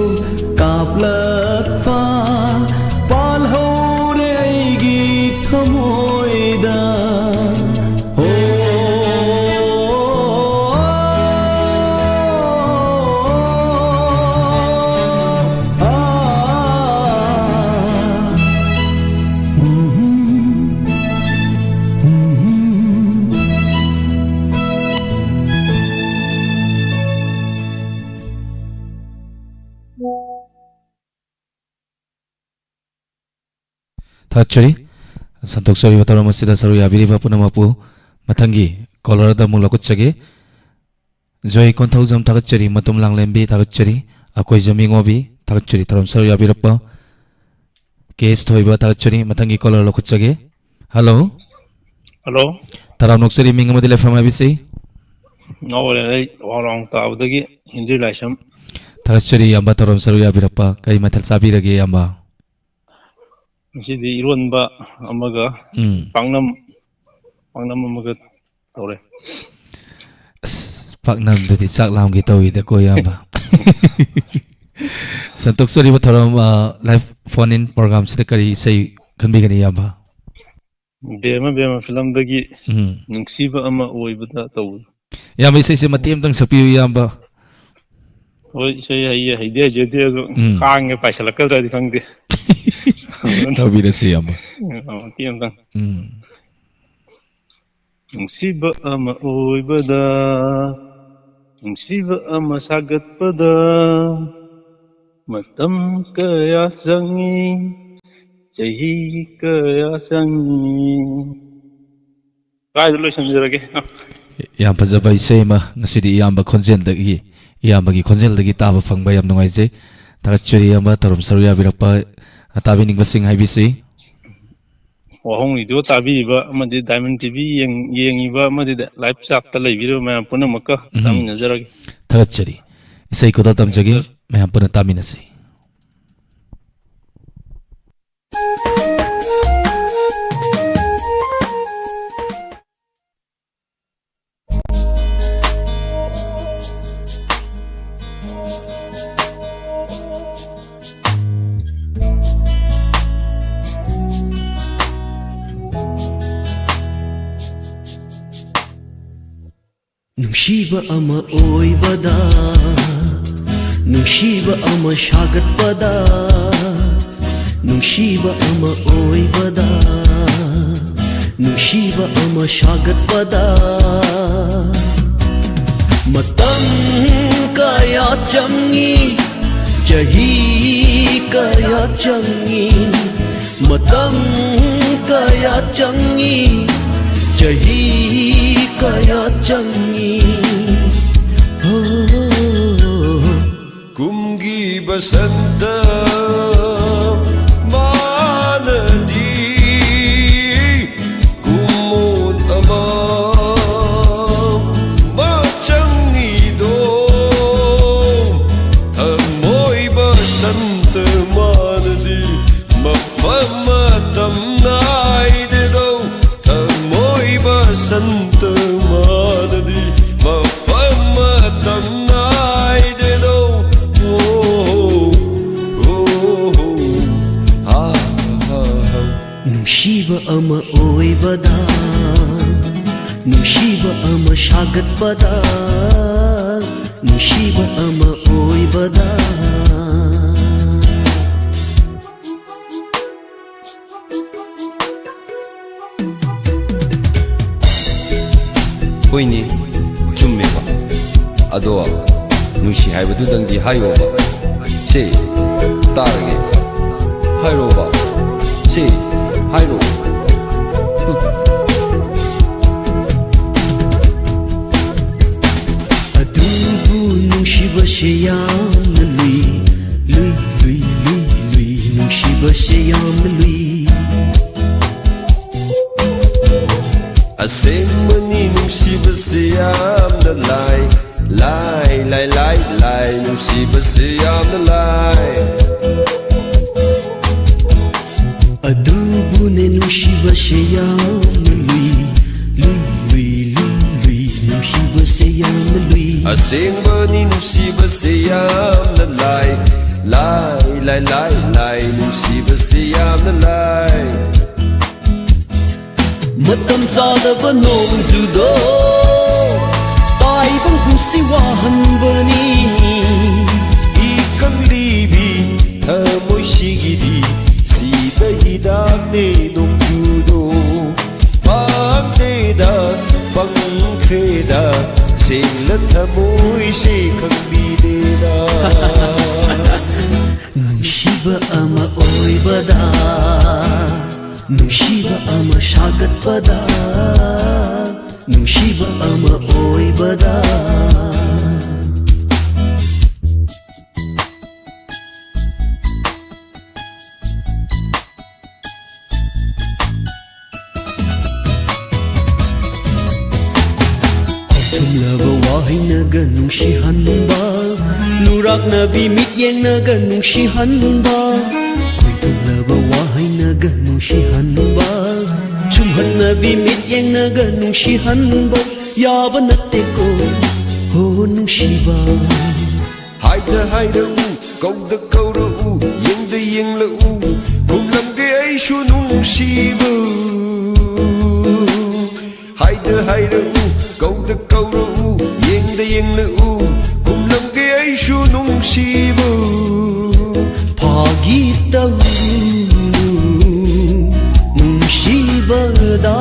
ꯀꯥꯞꯂꯛꯄ ꯄꯥꯜꯍꯧꯔꯦ ꯑꯩꯒꯤ ꯊꯃꯣꯏꯗ꯫ ꯍꯣ, ꯊꯥꯒꯠꯆꯔꯤ꯫ ꯁꯟꯗꯣꯛꯆꯔꯤꯕ ꯊꯧꯔꯝ ꯑꯁꯤꯗ ꯁꯔꯨꯛ ꯌꯥꯕꯤꯔꯤꯕ ꯄꯨꯝꯅꯃꯛꯄꯨ꯫ ꯃꯊꯪꯒꯤ ꯀꯣꯂꯔꯗ ꯑꯃꯨꯛ ꯂꯧꯈꯠꯆꯒꯦ꯫ ꯖꯣꯏ ꯀꯣꯟꯊꯧꯖꯝ ꯊꯥꯒꯠꯆꯔꯤ, ꯃꯇꯨꯝ ꯂꯥꯡꯂꯦꯝꯕꯤ ꯊꯥꯒꯠꯆꯔꯤ, ꯑꯀꯣꯏꯖꯝ ꯏꯉꯣꯕꯤ ꯊꯥꯒꯠꯆꯔꯤ, ꯊꯧꯔꯝ ꯁꯔꯨꯛ ꯌꯥꯕꯤꯔꯛꯄ꯫ ꯀꯦ ꯑꯦꯁ ꯊꯣꯏꯕ ꯊꯥꯒꯠꯆꯔꯤ꯫ ꯃꯊꯪꯒꯤ ꯀꯣꯂꯔ ꯂꯧꯈꯠꯆꯒꯦ꯫ ꯍꯜꯂꯣ꯫ ꯍꯜꯂꯣ꯫ ꯇꯔꯥꯝ ꯅꯣꯛꯆꯔꯤ, ꯃꯤꯡ ꯑꯃꯗꯤ ꯂꯩꯐꯝ ꯍꯥꯏꯕꯤꯁꯤ꯫ ꯉꯥꯎꯔꯦ, ꯑꯩ ꯋꯥꯔꯥꯎ ꯇꯥꯕꯗꯒꯤ ꯍꯦꯟꯗ꯭ꯔꯤ ꯂꯥꯏꯁ꯭ꯔꯝ꯫ ꯊꯥꯒꯠꯆꯔꯤ ꯏꯌꯥꯝꯕ, ꯊꯧꯔꯝ ꯁꯔꯨꯛ ꯌꯥꯕꯤꯔꯛꯄ꯫ ꯀꯔꯤ ꯃꯊꯦꯜ ꯆꯥꯕꯤꯔꯒꯦ ꯏꯌꯥꯝꯕ? ꯉꯁꯤꯗꯤ ꯏꯔꯣꯟꯕ ꯑꯃꯒ ꯎꯝ꯫ ꯄꯥꯛꯅꯝ, ꯄꯥꯛꯅꯝ ꯑꯃꯒ ꯇꯧꯔꯦ꯫ ꯑꯁ, ꯄꯥꯛꯅꯝꯗꯨꯗꯤ ꯆꯥꯛ ꯂꯥꯝꯒꯦ ꯇꯧꯋꯤꯗꯀꯣ, ꯏꯌꯥꯝꯕ꯫ ꯁꯟꯇꯣꯛꯆꯔꯤꯕ ꯊꯧꯔꯝ, ꯑ, live phone in programꯁꯤꯗ ꯀꯔꯤ ꯏꯁꯩ ꯈꯟꯕꯤꯒꯅꯤ, ꯏꯌꯥꯝꯕ? ꯕꯦꯃ ꯕꯦꯃ ꯐꯤꯂꯝꯗꯒꯤ ꯎꯝ꯫ ꯅꯨꯡꯁꯤꯕ ꯑꯃ ꯑꯣꯏꯕꯗ ꯇꯧꯕꯗꯣ꯫ ꯏꯌꯥꯝꯕ, ꯏꯁꯩꯁꯦ ꯃꯇꯦꯛ ꯑꯃꯇꯪ ꯁꯛꯄꯤꯌꯨ, ꯏꯌꯥꯝꯕ꯫ ꯍꯣꯏ, ꯏꯁꯩ ꯍꯩꯌꯦ, ꯍꯩꯗꯤ ꯍꯩꯖꯗꯦ, ꯑꯗꯣ ꯎꯝ꯫ ꯀꯥꯡꯒ ꯄꯥꯏꯁꯤꯜꯂꯛꯀꯗ꯭ꯔꯗꯤ ꯈꯪꯗꯦ꯫ ꯇꯧꯕꯤꯔꯁꯤ, ꯏꯌꯥꯝꯕ꯫ ꯑ, ꯃꯇꯦꯛ ꯑꯃꯇꯪ꯫ ꯎꯝ꯫ ꯅꯨꯡꯁꯤꯕ ꯑꯃ ꯑꯣꯏꯕꯗ, ꯅꯨꯡꯁꯤꯕ ꯑꯃ ꯁꯥꯒꯠꯄꯗ, ꯃꯇꯝ ꯀꯌꯥ ꯆꯪꯏ, ꯆꯍꯤ ꯀꯌꯥ ꯆꯪꯏ꯫ ꯀꯥꯏꯗ ꯂꯣꯏꯁꯤꯟꯖꯔꯒꯦ? ꯌꯥꯝ ꯐꯖꯕ ꯏꯁꯩ ꯑꯃ ꯉꯁꯤꯗꯤ ꯏꯌꯥꯝꯕ ꯈꯣꯟꯖꯦꯜꯗꯒꯤ, ꯏꯌꯥꯝꯕꯒꯤ ꯈꯣꯟꯖꯦꯜꯗꯒꯤ ꯇꯥꯕ ꯐꯪꯕ ꯌꯥꯝ ꯅꯨꯡꯉꯥꯏꯖꯩ꯫ ꯊꯥꯒꯠꯆꯔꯤ ꯏꯌꯥꯝꯕ, ꯊꯧꯔꯝ ꯁꯔꯨꯛ ꯌꯥꯕꯤꯔꯛꯄ꯫ ꯇꯥꯕꯤꯅꯤꯡꯕꯁꯤꯡ ꯍꯥꯏꯕꯤꯁꯤ꯫ ꯋꯥꯍꯣꯡ ꯔꯦꯗꯤꯑꯣ ꯇꯥꯕꯤꯔꯤꯕ ꯑꯃꯗꯤ ꯗꯥꯏꯃꯟ ꯇꯤ ꯚꯤ ꯌꯦꯡ-, ꯌꯦꯡꯉꯤꯕ ꯑꯃꯗꯤ live chatꯇ ꯂꯩꯕꯤꯔꯤꯕ ꯃꯌꯥꯝ ꯄꯨꯝꯅꯃꯛꯀ ꯎꯝ꯫ ꯇꯥꯃꯤꯟꯅꯖꯔꯒꯦ꯫ ꯊꯥꯒꯠꯆꯔꯤ꯫ ꯏꯁꯩ ꯈꯨꯗꯣꯜ ꯇꯝꯖꯒꯦ, ꯊꯥꯒꯠꯆꯔꯤ꯫ ꯃꯌꯥꯝ ꯄꯨꯟꯅ ꯇꯥꯃꯤꯟꯅꯁꯤ꯫ ꯅꯨꯡꯁꯤꯕ ꯑꯃ ꯑꯣꯏꯕꯗ, ꯅꯨꯡꯁꯤꯕ ꯑꯃ ꯁꯥꯒꯠꯄꯗ, ꯅꯨꯡꯁꯤꯕ ꯑꯃ ꯑꯣꯏꯕꯗ, ꯅꯨꯡꯁꯤꯕ ꯑꯃ ꯁꯥꯒꯠꯄꯗ, ꯃꯇꯝ ꯀꯌꯥ ꯆꯪꯏ, ꯆꯍꯤ ꯀꯌꯥ ꯆꯪꯏ, ꯃꯇꯝ ꯀꯌꯥ ꯆꯪꯏ, ꯆꯍꯤ ꯀꯌꯥ ꯆꯪꯏ꯫ ꯍꯣ꯫ ꯀꯨꯝꯒꯤ ꯕꯁꯟꯇ ꯃꯥꯅꯗꯤ ꯀꯨꯝꯃꯣꯠ ꯑꯃ ꯆꯪꯉꯤꯗꯣ, ꯊꯃꯣꯏ ꯕꯁꯟꯇ ꯃꯥꯅꯗꯤ ꯃꯐꯝ ꯃꯇꯝ ꯅꯥꯏꯗꯦꯗꯣ, ꯊꯃꯣꯏ ꯕꯁꯟꯇ ꯃꯥꯅꯗꯤ ꯃꯐꯝ ꯃꯇꯝ ꯅꯥꯏꯗꯦꯗꯣ꯫ ꯑꯣ, ꯑꯣ, ꯑꯣ, ꯑꯥ, ꯑꯥ, ꯑꯥ꯫ ꯅꯨꯡꯁꯤꯕ ꯑꯃ ꯑꯣꯏꯕꯗ, ꯅꯨꯡꯁꯤꯕ ꯑꯃ ꯁꯥꯒꯠꯄꯗ, ꯅꯨꯡꯁꯤꯕ ꯑꯃ ꯑꯣꯏꯕꯗ꯫ ꯍꯣꯏꯅꯦ, ꯆꯨꯝꯃꯦꯕ꯫ ꯑꯗꯣ ꯅꯨꯡꯁꯤ ꯍꯥꯏꯕꯗꯨꯗꯪꯗꯤ ꯍꯥꯏꯌꯣꯕ꯫ ꯁꯦ, ꯇꯥꯔꯒꯦ꯫ ꯍꯥꯏꯔꯣꯕ꯫ ꯁꯦ, ꯍꯥꯏꯔꯣ꯫ ꯑꯗꯨꯕꯨ ꯅꯨꯡꯁꯤꯕꯁꯦ ꯌꯥꯝꯅ ꯂꯨꯏ, ꯂꯨꯏ, ꯂꯨꯏ, ꯂꯨꯏ, ꯂꯨꯏ, ꯅꯨꯡꯁꯤꯕꯁꯦ ꯌꯥꯝꯅ ꯂꯨꯏ꯫ ꯑꯁꯦꯡꯕꯅꯤ ꯅꯨꯡꯁꯤꯕꯁꯦ ꯌꯥꯝꯅ ꯂꯥꯏ, ꯂꯥꯏ, ꯂꯥꯏ, ꯂꯥꯏ, ꯂꯥꯏ, ꯅꯨꯡꯁꯤꯕꯁꯦ ꯌꯥꯝꯅ ꯂꯥꯏ꯫ ꯑꯗꯨꯕꯨꯅꯦ ꯅꯨꯡꯁꯤꯕꯁꯦ ꯌꯥꯝꯅ ꯂꯨꯏ, ꯂꯨꯏ, ꯂꯨꯏ, ꯂꯨꯏ, ꯂꯨꯏ, ꯅꯨꯡꯁꯤꯕꯁꯦ ꯌꯥꯝꯅ ꯂꯨꯏ꯫ ꯑꯁꯦꯡꯕꯅꯤ ꯅꯨꯡꯁꯤꯕꯁꯦ ꯌꯥꯝꯅ ꯂꯥꯏ, ꯂꯥꯏ, ꯂꯥꯏ, ꯂꯥꯏ, ꯂꯥꯏ, ꯅꯨꯡꯁꯤꯕꯁꯦ ꯌꯥꯝꯅ ꯂꯥꯏ꯫ ꯃꯇꯝ ꯆꯥꯗꯕ ꯅꯣꯡꯖꯨꯗꯣ ꯇꯥꯏꯕꯪ ꯄꯨꯝꯁꯤ ꯋꯥꯍꯟꯕꯅꯤ꯫ ꯏꯀꯪꯂꯤꯕꯤ ꯊꯃꯣꯏꯁꯤꯒꯤꯗꯤ ꯁꯤꯗ ꯍꯤꯗꯥꯛꯅꯦ ꯅꯣꯡꯖꯨꯗꯣ꯫ ꯄꯥꯡꯗꯦꯗ ꯄꯪꯈ꯭ꯔꯦꯗ ꯁꯦꯡꯂ ꯊꯃꯣꯏꯁꯦ ꯈꯪꯕꯤꯗꯦꯗ꯫ ꯅꯨꯡꯁꯤꯕ ꯑꯃ ꯑꯣꯏꯕꯗ ꯄꯗ, ꯅꯨꯡꯁꯤꯕ ꯑꯃ ꯑꯣꯏꯕꯗ꯫ ꯊꯨꯝꯂꯕ ꯋꯥꯍꯩꯅꯒ ꯅꯨꯡꯁꯤꯍꯟꯕ, ꯅꯨꯔꯥꯛꯅꯕꯤ ꯃꯤꯠꯌꯦꯡꯅꯒ ꯅꯨꯡꯁꯤꯍꯟꯕ, ꯈꯣꯏꯊꯨꯝꯂꯕ ꯋꯥꯍꯩꯅꯒ ꯅꯨꯡꯁꯤꯍꯟꯕ, ꯁꯨꯝꯍꯠꯅꯕꯤ ꯃꯤꯠꯌꯦꯡꯅꯒ ꯅꯨꯡꯁꯤꯍꯟꯕ ꯌꯥꯕ ꯅꯠꯇꯦꯀꯣ, ꯍꯣ ꯅꯨꯡꯁꯤꯕ꯫ ꯍꯥꯏꯗ ꯍꯥꯏꯔꯛꯎ, ꯀꯧꯗ ꯀꯧꯔꯛꯎ, ꯌꯦꯡꯗ ꯌꯦꯡꯂꯛꯎ, ꯈꯨꯝꯂꯝꯒꯦ ꯑꯩꯁꯨ ꯅꯨꯡꯁꯤꯕ꯫ ꯍꯥꯏꯗ ꯍꯥꯏꯔꯛꯎ, ꯀꯧꯗ ꯀꯧꯔꯛꯎ, ꯌꯦꯡꯗ ꯌꯦꯡꯂꯛꯎ, ꯈꯨꯝꯂꯝꯒꯦ ꯑꯩꯁꯨ ꯅꯨꯡꯁꯤꯕ꯫ ꯐꯥꯒꯤ ꯇꯧꯅꯨ, ꯅꯨꯡꯁꯤꯕꯗ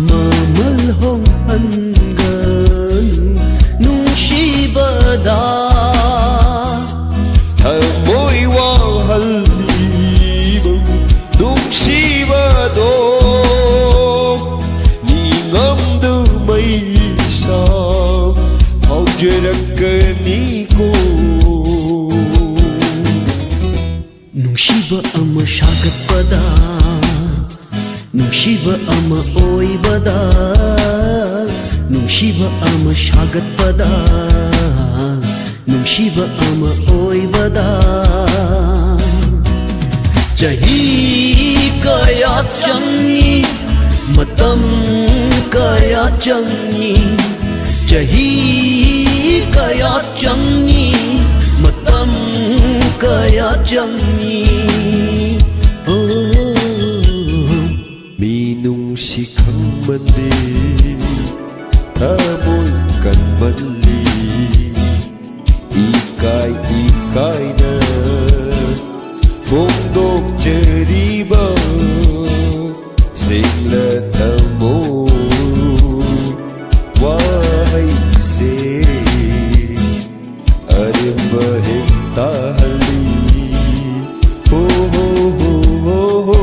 ꯃꯃꯜ ꯍꯣꯡꯍꯟꯒꯅꯨ, ꯅꯨꯡꯁꯤꯕꯗ ꯊꯃꯣꯏ ꯋꯥꯍꯜꯂꯤꯕ ꯅꯨꯡꯁꯤꯕꯗꯣ ꯅꯤꯡꯉꯝꯗ ꯃꯩꯁꯥ ꯐꯥꯎꯖꯔꯛꯀꯅꯤꯀꯣ꯫ ꯅꯨꯡꯁꯤꯕ ꯑꯃ ꯁꯥꯒꯠꯄꯗ, ꯅꯨꯡꯁꯤꯕ ꯑꯃ ꯑꯣꯏꯕꯗ, ꯅꯨꯡꯁꯤꯕ ꯑꯃ ꯁꯥꯒꯠꯄꯗ, ꯅꯨꯡꯁꯤꯕ ꯑꯃ ꯑꯣꯏꯕꯗ꯫ ꯆꯍꯤ ꯀꯌꯥ ꯆꯪꯏ, ꯃꯇꯝ ꯀꯌꯥ ꯆꯪꯏ, ꯆꯍꯤ ꯀꯌꯥ ꯆꯪꯏ, ꯃꯇꯝ ꯀꯌꯥ ꯆꯪꯏ꯫ ꯑꯣ, ꯃꯤꯅꯨꯡꯁꯤ ꯈꯪꯃꯟꯗꯦ, ꯊꯃꯣꯏ ꯀꯟꯃꯜꯂꯤ, ꯏꯀꯥꯏ ꯏꯀꯥꯏꯅ ꯐꯣꯡꯗꯣꯛꯆꯔꯤꯕ ꯁꯦꯡꯂ ꯊꯃꯣꯏ ꯋꯥꯍꯩꯁꯦ ꯑꯔꯦꯝꯕ ꯍꯦꯛ ꯇꯥꯍꯜꯂꯤ꯫ ꯍꯣ, ꯍꯣ, ꯍꯣ, ꯍꯣ, ꯍꯣ꯫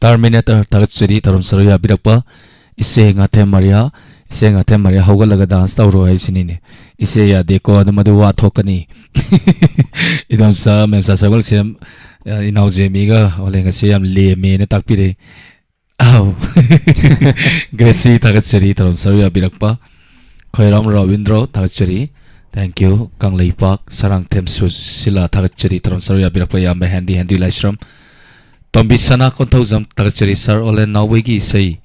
ꯇꯔꯃꯤꯅꯦꯇꯔ ꯊꯥꯒꯠꯆꯔꯤ, ꯊꯧꯔꯝ ꯁꯔꯨꯛ ꯌꯥꯕꯤꯔꯛꯄ ꯏꯆꯦ ꯉꯥꯊꯦꯝ ꯃꯔꯤꯌꯥ꯫ ꯏꯆꯦ ꯉꯥꯊꯦꯝ ꯃꯔꯤꯌꯥ ꯍꯧꯒꯠꯂꯒ ꯗꯥꯟꯁ ꯇꯧꯔꯣ ꯍꯥꯏꯁꯤꯅꯤꯅꯦ꯫ ꯏꯆꯦ ꯌꯥꯗꯦꯀꯣ, ꯑꯗꯨ ꯃꯗꯨ ꯋꯥ ꯊꯣꯛꯀꯅꯤ꯫ ꯏꯗꯣꯝꯆꯥ ꯃꯦꯝꯆꯥ ꯁꯒꯣꯜꯁꯦꯝ, ꯑ, ꯏꯅꯥꯎ ꯖꯦꯃꯤꯒ ꯑꯣꯂꯦꯟꯒꯁꯦ ꯌꯥꯝ ꯂꯦꯝꯃꯦꯅ ꯇꯥꯛꯄꯤꯔꯦ꯫ ꯑꯧ꯫ ꯒ꯭ꯔꯦꯁꯤ ꯊꯥꯒꯠꯆꯔꯤ, ꯊꯧꯔꯝ ꯁꯔꯨꯛ ꯌꯥꯕꯤꯔꯛꯄ꯫ ꯈꯣꯏꯔꯥꯝ ꯔꯕꯤꯟꯗ꯭ꯔꯣ ꯊꯥꯒꯠꯆꯔꯤ꯫ Thank you꯫ ꯀꯪꯂꯩꯄꯥꯛ ꯁꯔꯥꯡꯊꯦꯝ ꯁꯨꯁꯤꯂꯥ ꯊꯥꯒꯠꯆꯔꯤ, ꯊꯧꯔꯝ ꯁꯔꯨꯛ ꯌꯥꯕꯤꯔꯛꯄ ꯏꯌꯥꯝꯕ ꯍꯦꯟꯗꯤ ꯍꯦꯟꯗꯤ ꯂꯥꯏꯁ꯭ꯔꯝ꯫ ꯇꯣꯝꯕꯤ ꯁꯅꯥ ꯀꯣꯟꯊꯧꯖꯝ ꯊꯥꯒꯠꯆꯔꯤ꯫ ꯁꯥꯔ ꯑꯣꯂꯦꯟ ꯅꯥꯎꯕꯣꯏꯒꯤ ꯏꯁꯩ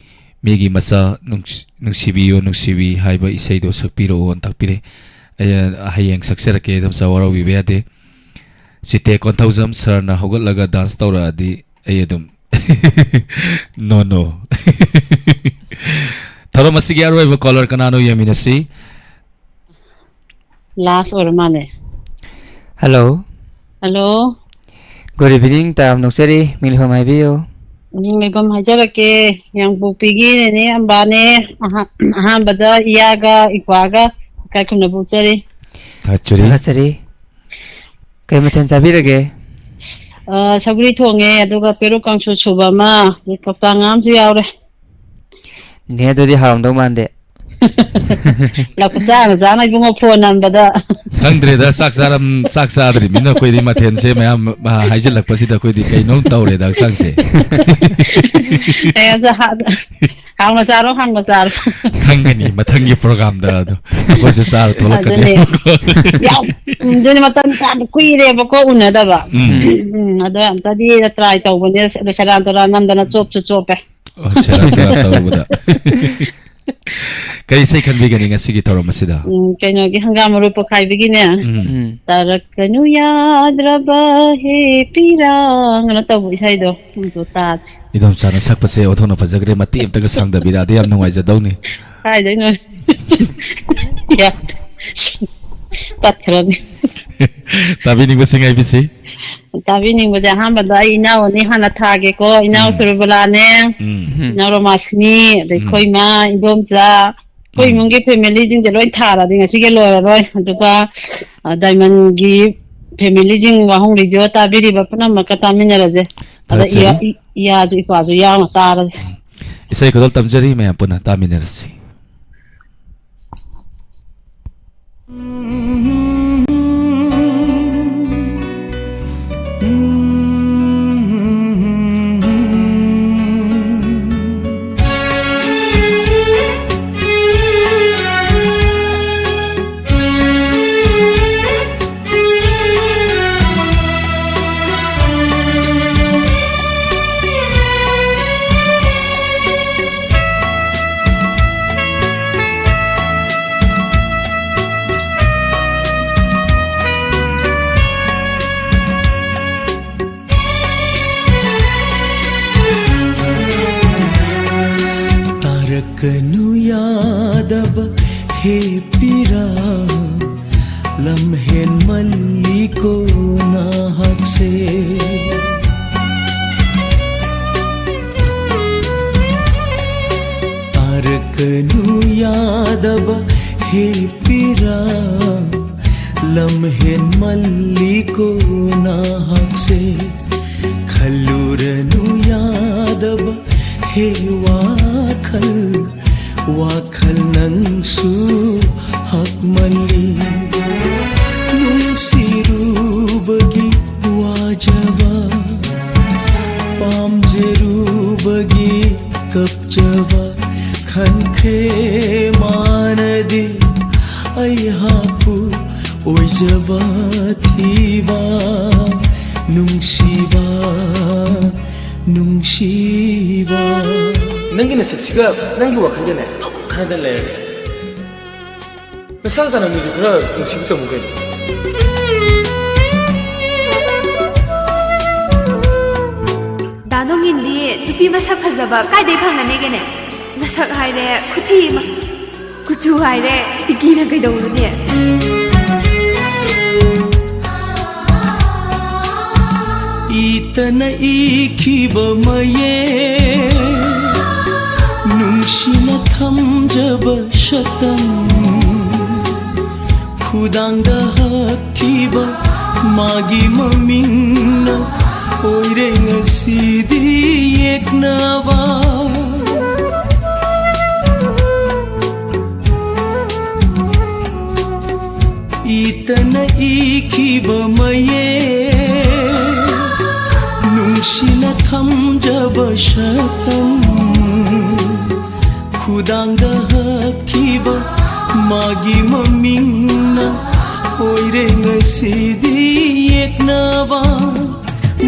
"ꯃꯤꯒꯤ ꯃꯆꯥ ꯅꯨꯡꯁꯤ-, ꯅꯨꯡꯁꯤꯕꯤꯌꯨ ꯅꯨꯡꯁꯤꯕꯤ" ꯍꯥꯏꯕ ꯏꯁꯩꯗꯣ ꯁꯛꯄꯤꯔꯛꯑꯣꯅ ꯇꯥꯛꯄꯤꯔꯦ꯫ ꯑꯩ ꯍꯌꯦꯡ ꯁꯛꯆꯔꯛꯀꯦ, ꯏꯗꯣꯝꯆꯥ ꯋꯥꯔꯧꯕꯤꯕ ꯌꯥꯗꯦ꯫ ꯆꯤꯇꯦ ꯀꯣꯟꯊꯧꯖꯝ ꯁꯥꯔꯅ ꯍꯧꯒꯠꯂꯒ ꯗꯥꯟꯁ ꯇꯧꯔꯛꯑꯗꯤ ꯑꯩ ꯑꯗꯨꯝ No, no꯫ ꯊꯧꯔꯝ ꯑꯁꯤꯒꯤ ꯑꯔꯣꯏꯕ ꯀꯣꯂꯔ ꯀꯅꯥꯅꯣ ꯌꯦꯡꯃꯤꯟꯅꯁꯤ꯫ ꯂꯥꯁ ꯑꯣꯏꯔ ꯃꯥꯜꯂꯦ꯫ ꯍꯜꯂꯣ꯫ ꯍꯜꯂꯣ꯫ ꯒꯨꯗ ꯏꯚꯤꯅꯤꯡ, ꯇꯥꯔꯝ ꯅꯣꯛꯆꯔꯤ, ꯃꯤꯡ ꯂꯩꯐꯝ ꯍꯥꯏꯕꯤꯌꯨ꯫ ꯃꯤꯡ ꯂꯩꯐꯝ ꯍꯥꯏꯖꯔꯛꯀꯦ, ꯌꯥꯡꯄꯣꯛꯄꯤꯒꯤ ꯅꯦꯅꯦ ꯑꯝꯕꯥꯅꯦ꯫ ꯑꯍꯥ-, ꯑꯍꯥꯟꯕꯗ ꯏꯌꯥꯒ ꯏꯄ꯭ꯋꯥꯒ ꯏꯀꯥꯏ ꯈꯨꯝꯅꯕ ꯎꯠꯆꯔꯤ꯫ ꯊꯥꯒꯠꯆꯔꯤ꯫ ꯊꯥꯒꯠꯆꯔꯤ꯫ ꯀꯩ ꯃꯊꯦꯜ ꯆꯥꯕꯤꯔꯒꯦ? ꯑ, ꯁꯧꯒ꯭ꯔꯤ ꯊꯣꯡꯉꯦ, ꯑꯗꯨꯒ ꯄꯦꯔꯨꯛ ꯀꯥꯡꯁꯨ ꯁꯨꯕ ꯑꯃ, ꯑꯗꯩ ꯀꯧꯇꯥ ꯉꯥ ꯑꯃꯁꯨ ꯌꯥꯎꯔꯦ꯫ ꯅꯦ, ꯑꯗꯨꯗꯤ ꯍꯥꯎꯔꯝꯗꯧ ꯃꯥꯟꯗꯦ꯫ ꯂꯐꯨ ꯆꯥꯅ ꯆꯥꯅ ꯏꯕꯨꯡꯉꯣ ꯐꯣꯟ ꯅꯝꯕꯗ꯫ ꯈꯪꯗ꯭ꯔꯦꯗ, ꯆꯥꯛ ꯆꯥꯔꯝ-, ꯆꯥꯛ ꯆꯥꯗ꯭ꯔꯤꯕꯅꯤꯅ ꯑꯩꯈꯣꯏꯗꯤ ꯃꯊꯦꯜꯁꯦ ꯃꯌꯥꯝ, ꯑ, ꯍꯥꯏꯖꯤꯜꯂꯛꯄꯁꯤꯗ ꯑꯩꯈꯣꯏꯗꯤ ꯀꯩꯅꯣꯝ ꯇꯧꯔꯦꯗ ꯍꯛꯆꯥꯡꯁꯦ꯫ ꯀꯩꯅꯣꯗ ꯍꯥ-, ꯍꯥꯎꯅ ꯆꯥꯔꯣ, ꯍꯥꯎꯅ ꯆꯥꯔꯣ꯫ ꯈꯪꯒꯅꯤ ꯃꯊꯪꯒꯤ ꯄ꯭ꯔꯣꯒꯥꯝꯗ ꯑꯗꯣ ꯑꯩꯈꯣꯏꯁꯨ ꯆꯥꯔ ꯊꯣꯛꯂꯛꯀꯅꯤ꯫ ꯑꯗꯨꯅꯦ꯫ ꯌꯥꯝ, ꯎꯝ, ꯑꯗꯨꯅꯦ ꯃꯇꯝ ꯆꯥꯕ ꯀꯨꯏꯔꯦꯕꯀꯣ ꯎꯅꯗꯕ꯫ ꯎꯝ꯫ ꯎꯝ, ꯑꯗꯣ ꯑꯝꯇꯗꯤ ꯇ꯭ꯔꯥꯏ ꯇꯧꯕꯅꯦ, ꯑꯗꯣ ꯁꯦꯔꯥꯟ ꯇꯨꯔꯥꯟ ꯅꯝꯗꯅ ꯆꯣꯞꯁꯨ ꯆꯣꯞꯄꯦ꯫ ꯑꯣ, ꯁꯦꯔꯥꯟ ꯇꯨꯔꯥꯟ ꯇꯧꯔꯨꯕꯗ꯫ ꯀꯩ ꯏꯁꯩ ꯈꯟꯕꯤꯒꯅꯤ ꯉꯁꯤꯒꯤ ꯊꯧꯔꯝ ꯑꯁꯤꯗ? ꯎꯝ, ꯀꯩꯅꯣꯒꯤ ꯍꯪꯒꯥꯝ ꯃꯔꯨ ꯄꯣꯛꯈꯥꯏꯕꯒꯤꯅꯦ꯫ ꯎꯝ꯫ ꯎꯝ꯫ "ꯇꯥꯔꯛꯀꯅꯨ ꯌꯥꯗ꯭ꯔꯕ ꯍꯦ ꯄꯤꯔꯥꯡ" ꯑꯅ ꯇꯧꯕ ꯏꯁꯩꯗꯣ, ꯑꯗꯨ ꯇꯥꯁꯤ꯫ ꯏꯗꯣꯝꯆꯥꯅ ꯁꯛꯄꯁꯦ ꯑꯣꯟꯊꯣꯛꯅ ꯐꯖꯈ꯭ꯔꯦ꯫ ꯃꯇꯦꯛ ꯑꯝꯇꯒ ꯁꯥꯡꯗꯕꯤꯔꯛꯑꯗꯤ ꯌꯥꯝ ꯅꯨꯡꯉꯥꯏꯖꯗꯧꯅꯤ꯫ ꯀꯥꯏꯗꯩꯅꯣ? ꯌꯥ-, ꯇꯠꯈ꯭ꯔꯅꯤ꯫ ꯇꯥꯕꯤꯅꯤꯡꯕꯁꯤꯡ ꯍꯥꯏꯕꯤꯁꯤ꯫ ꯇꯥꯕꯤꯅꯤꯡꯕꯁꯦ ꯑꯍꯥꯟꯕꯗ ꯑꯩ ꯏꯅꯥꯎ ꯑꯅꯤ ꯍꯥꯟꯅ ꯊꯥꯒꯦꯀꯣ꯫ ꯏꯅꯥꯎ ꯎꯝ꯫ ꯁꯨꯔꯕꯂꯥꯅꯦ, ꯎꯝ꯫ ꯎꯝ꯫ ꯏꯅꯥꯎ ꯔꯣꯃꯥꯁꯤꯅꯤ, ꯑꯗꯩ ꯎꯝ꯫ ꯑꯩꯈꯣꯏ ꯏꯃꯥ, ꯏꯗꯣꯝꯆꯥ, ꯑꯩꯈꯣꯏ ꯎꯝ꯫ ꯏꯃꯨꯡꯒꯤ ꯐꯦꯃꯤꯂꯤꯁꯤꯡꯁꯦ ꯂꯣꯏ ꯊꯥꯔꯗꯤ ꯉꯁꯤꯒꯤ ꯂꯣꯏꯔꯔꯣꯏ꯫ ꯑꯗꯨꯒ, ꯑ, ꯗꯥꯏꯃꯟꯒꯤ ꯐꯦꯃꯤꯂꯤꯁꯤꯡ, ꯋꯥꯍꯨꯝ ꯔꯦꯗꯤꯑꯣ ꯇꯥꯕꯤꯔꯤꯕ ꯄꯨꯝꯅꯃꯛꯀ ꯇꯥꯃꯤꯟꯅꯔꯁꯦ꯫ ꯑꯗ ꯊꯥꯒꯠꯆꯔꯤ꯫ ꯏꯌꯥ-, ꯏ-, ꯏꯌꯥꯁꯨ ꯏꯄꯥꯁꯨ ꯌꯥꯎꯅ ꯇꯥꯔꯁꯤ꯫ ꯏꯁꯩ ꯈꯨꯗꯣꯜ ꯇꯝꯖꯔꯤ, ꯃꯌꯥꯝ ꯄꯨꯟꯅ ꯇꯥꯃꯤꯟꯅꯔꯁꯤ꯫ ꯇꯥꯔꯛꯀꯅꯨ ꯌꯥꯗꯕ ꯍꯦꯞꯄꯤꯔꯥ? ꯂꯝꯍꯦꯟꯃꯜꯂꯤꯀꯣ ꯅꯍꯥꯛꯁꯦ꯫ ꯇꯥꯔꯛꯀꯅꯨ ꯌꯥꯗꯕ ꯍꯦꯞꯄꯤꯔꯥ? ꯂꯝꯍꯦꯟꯃꯜꯂꯤꯀꯣ ꯅꯍꯥꯛꯁꯦ꯫ ꯈꯜꯂꯨꯔꯅꯨ ꯌꯥꯗꯕ ꯍꯦ ꯋꯥꯈꯜ, ꯋꯥꯈꯜ ꯅꯪꯁꯨ ꯍꯛꯃꯜꯂꯤ꯫ ꯅꯨꯡꯁꯤꯔꯨꯕꯒꯤ ꯋꯥꯖꯕ, ꯄꯥꯝꯖꯔꯨꯕꯒꯤ ꯀꯞꯆꯕ, ꯈꯟꯈ꯭ꯔꯦ ꯃꯥꯅꯗꯤ ꯑꯩꯍꯥꯛꯄꯨ ꯑꯣꯏꯖꯕ ꯊꯤꯕ꯫ ꯅꯨꯡꯁꯤꯕ, ꯅꯨꯡꯁꯤꯕ꯫ ꯅꯪꯒꯤ ꯅꯁꯛꯁꯤꯒ ꯅꯪꯒꯤ ꯋꯥꯈꯜꯒꯅꯦ ꯈꯔꯗ ꯂꯩꯔꯦ꯫ ꯅꯁꯥ ꯆꯥꯅ ꯃꯤꯁꯨ ꯈꯔ ꯅꯨꯡꯁꯤꯕ ꯇꯝꯃꯨ ꯀꯩꯅꯣ꯫ ꯗꯥ ꯅꯣꯡꯏꯟꯗꯤ ꯅꯨꯄꯤ ꯃꯁꯛ ꯐꯖꯕ ꯀꯥꯏꯗꯩ ꯐꯪꯒꯅꯤꯒꯦꯅꯦ? ꯅꯁꯛ ꯍꯥꯏꯔꯦ ꯈꯨꯊꯤ ꯑꯃ, ꯀꯨꯆꯨ ꯍꯥꯏꯔꯦ ꯇꯤꯀꯤꯅ ꯀꯩꯗꯧꯔꯨꯅꯤ? ꯏꯇꯅ ꯏꯈꯤꯕ ꯃꯌꯦꯛ, ꯅꯨꯡꯁꯤꯅ ꯊꯝꯖꯕ ꯁꯛꯇꯝ, ꯈꯨꯗꯥꯡꯗ ꯍꯛꯈꯤꯕ ꯃꯥꯒꯤ ꯃꯃꯤꯡꯅ ꯑꯣꯏꯔꯦ ꯉꯁꯤ꯫ ꯁꯤꯅ ꯊꯝꯖꯕ ꯁꯛꯇꯝ, ꯈꯨꯗꯥꯡꯗ ꯍꯛꯈꯤꯕ ꯃꯥꯒꯤ ꯃꯃꯤꯡꯅ ꯑꯣꯏꯔꯦ ꯉꯁꯤꯗꯤ ꯌꯦꯛꯅꯕ꯫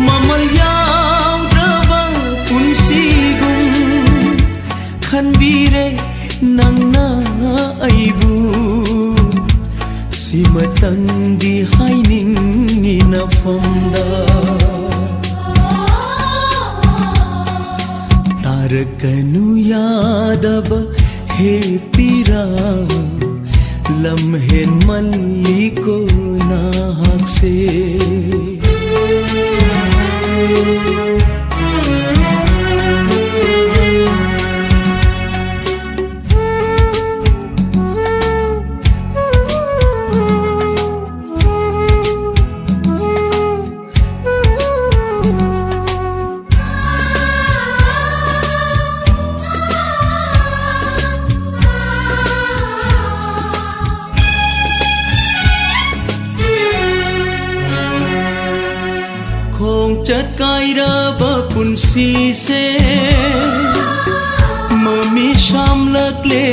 ꯃꯃꯜ ꯌꯥꯎꯗ꯭ꯔꯕ ꯄꯨꯟꯁꯤꯒꯨꯝ ꯈꯟꯕꯤꯔꯦ ꯅꯪꯅ ꯑꯩꯕꯨ꯫ ꯁꯤꯃꯇꯪꯗꯤ ꯍꯥꯏꯅꯤꯡꯉꯤ ꯅꯐꯝꯗ꯫ ꯇꯥꯔꯛꯀꯅꯨ ꯌꯥꯗꯕ ꯍꯦ ꯄꯤꯔꯥ, ꯂꯝ ꯍꯦꯟꯃꯜꯂꯤꯀꯣ ꯅꯍꯥꯛꯁꯦ꯫ ꯈꯣꯡꯆꯠ ꯀꯥꯏꯔꯕ ꯄꯨꯟꯁꯤꯁꯦ ꯃꯃꯤ ꯁꯥꯝꯂꯛꯂꯦ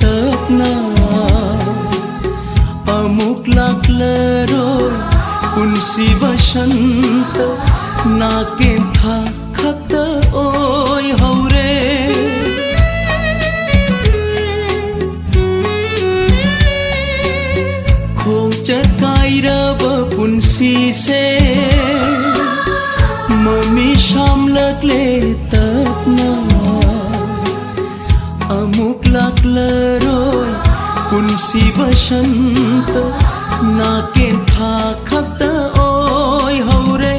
ꯇꯞꯅ꯫ ꯑꯃꯨꯛ ꯂꯥꯛꯂꯔꯣꯏ ꯄꯨꯟꯁꯤ ꯕꯁꯟꯇ, ꯅꯥꯀꯦꯟꯊꯥ ꯈꯛꯇ ꯑꯣꯏꯍꯧꯔꯦ꯫ ꯈꯣꯡꯆꯠ ꯀꯥꯏꯔꯕ ꯄꯨꯟꯁꯤꯁꯦ ꯃꯃꯤ ꯁꯥꯝꯂꯛꯂꯦ ꯇꯞꯅ꯫ ꯑꯃꯨꯛ ꯂꯥꯛꯂꯔꯣꯏ ꯄꯨꯟꯁꯤ ꯕꯁꯟꯇ, ꯅꯥꯀꯦꯟꯊꯥ ꯈꯛꯇ ꯑꯣꯏꯍꯧꯔꯦ꯫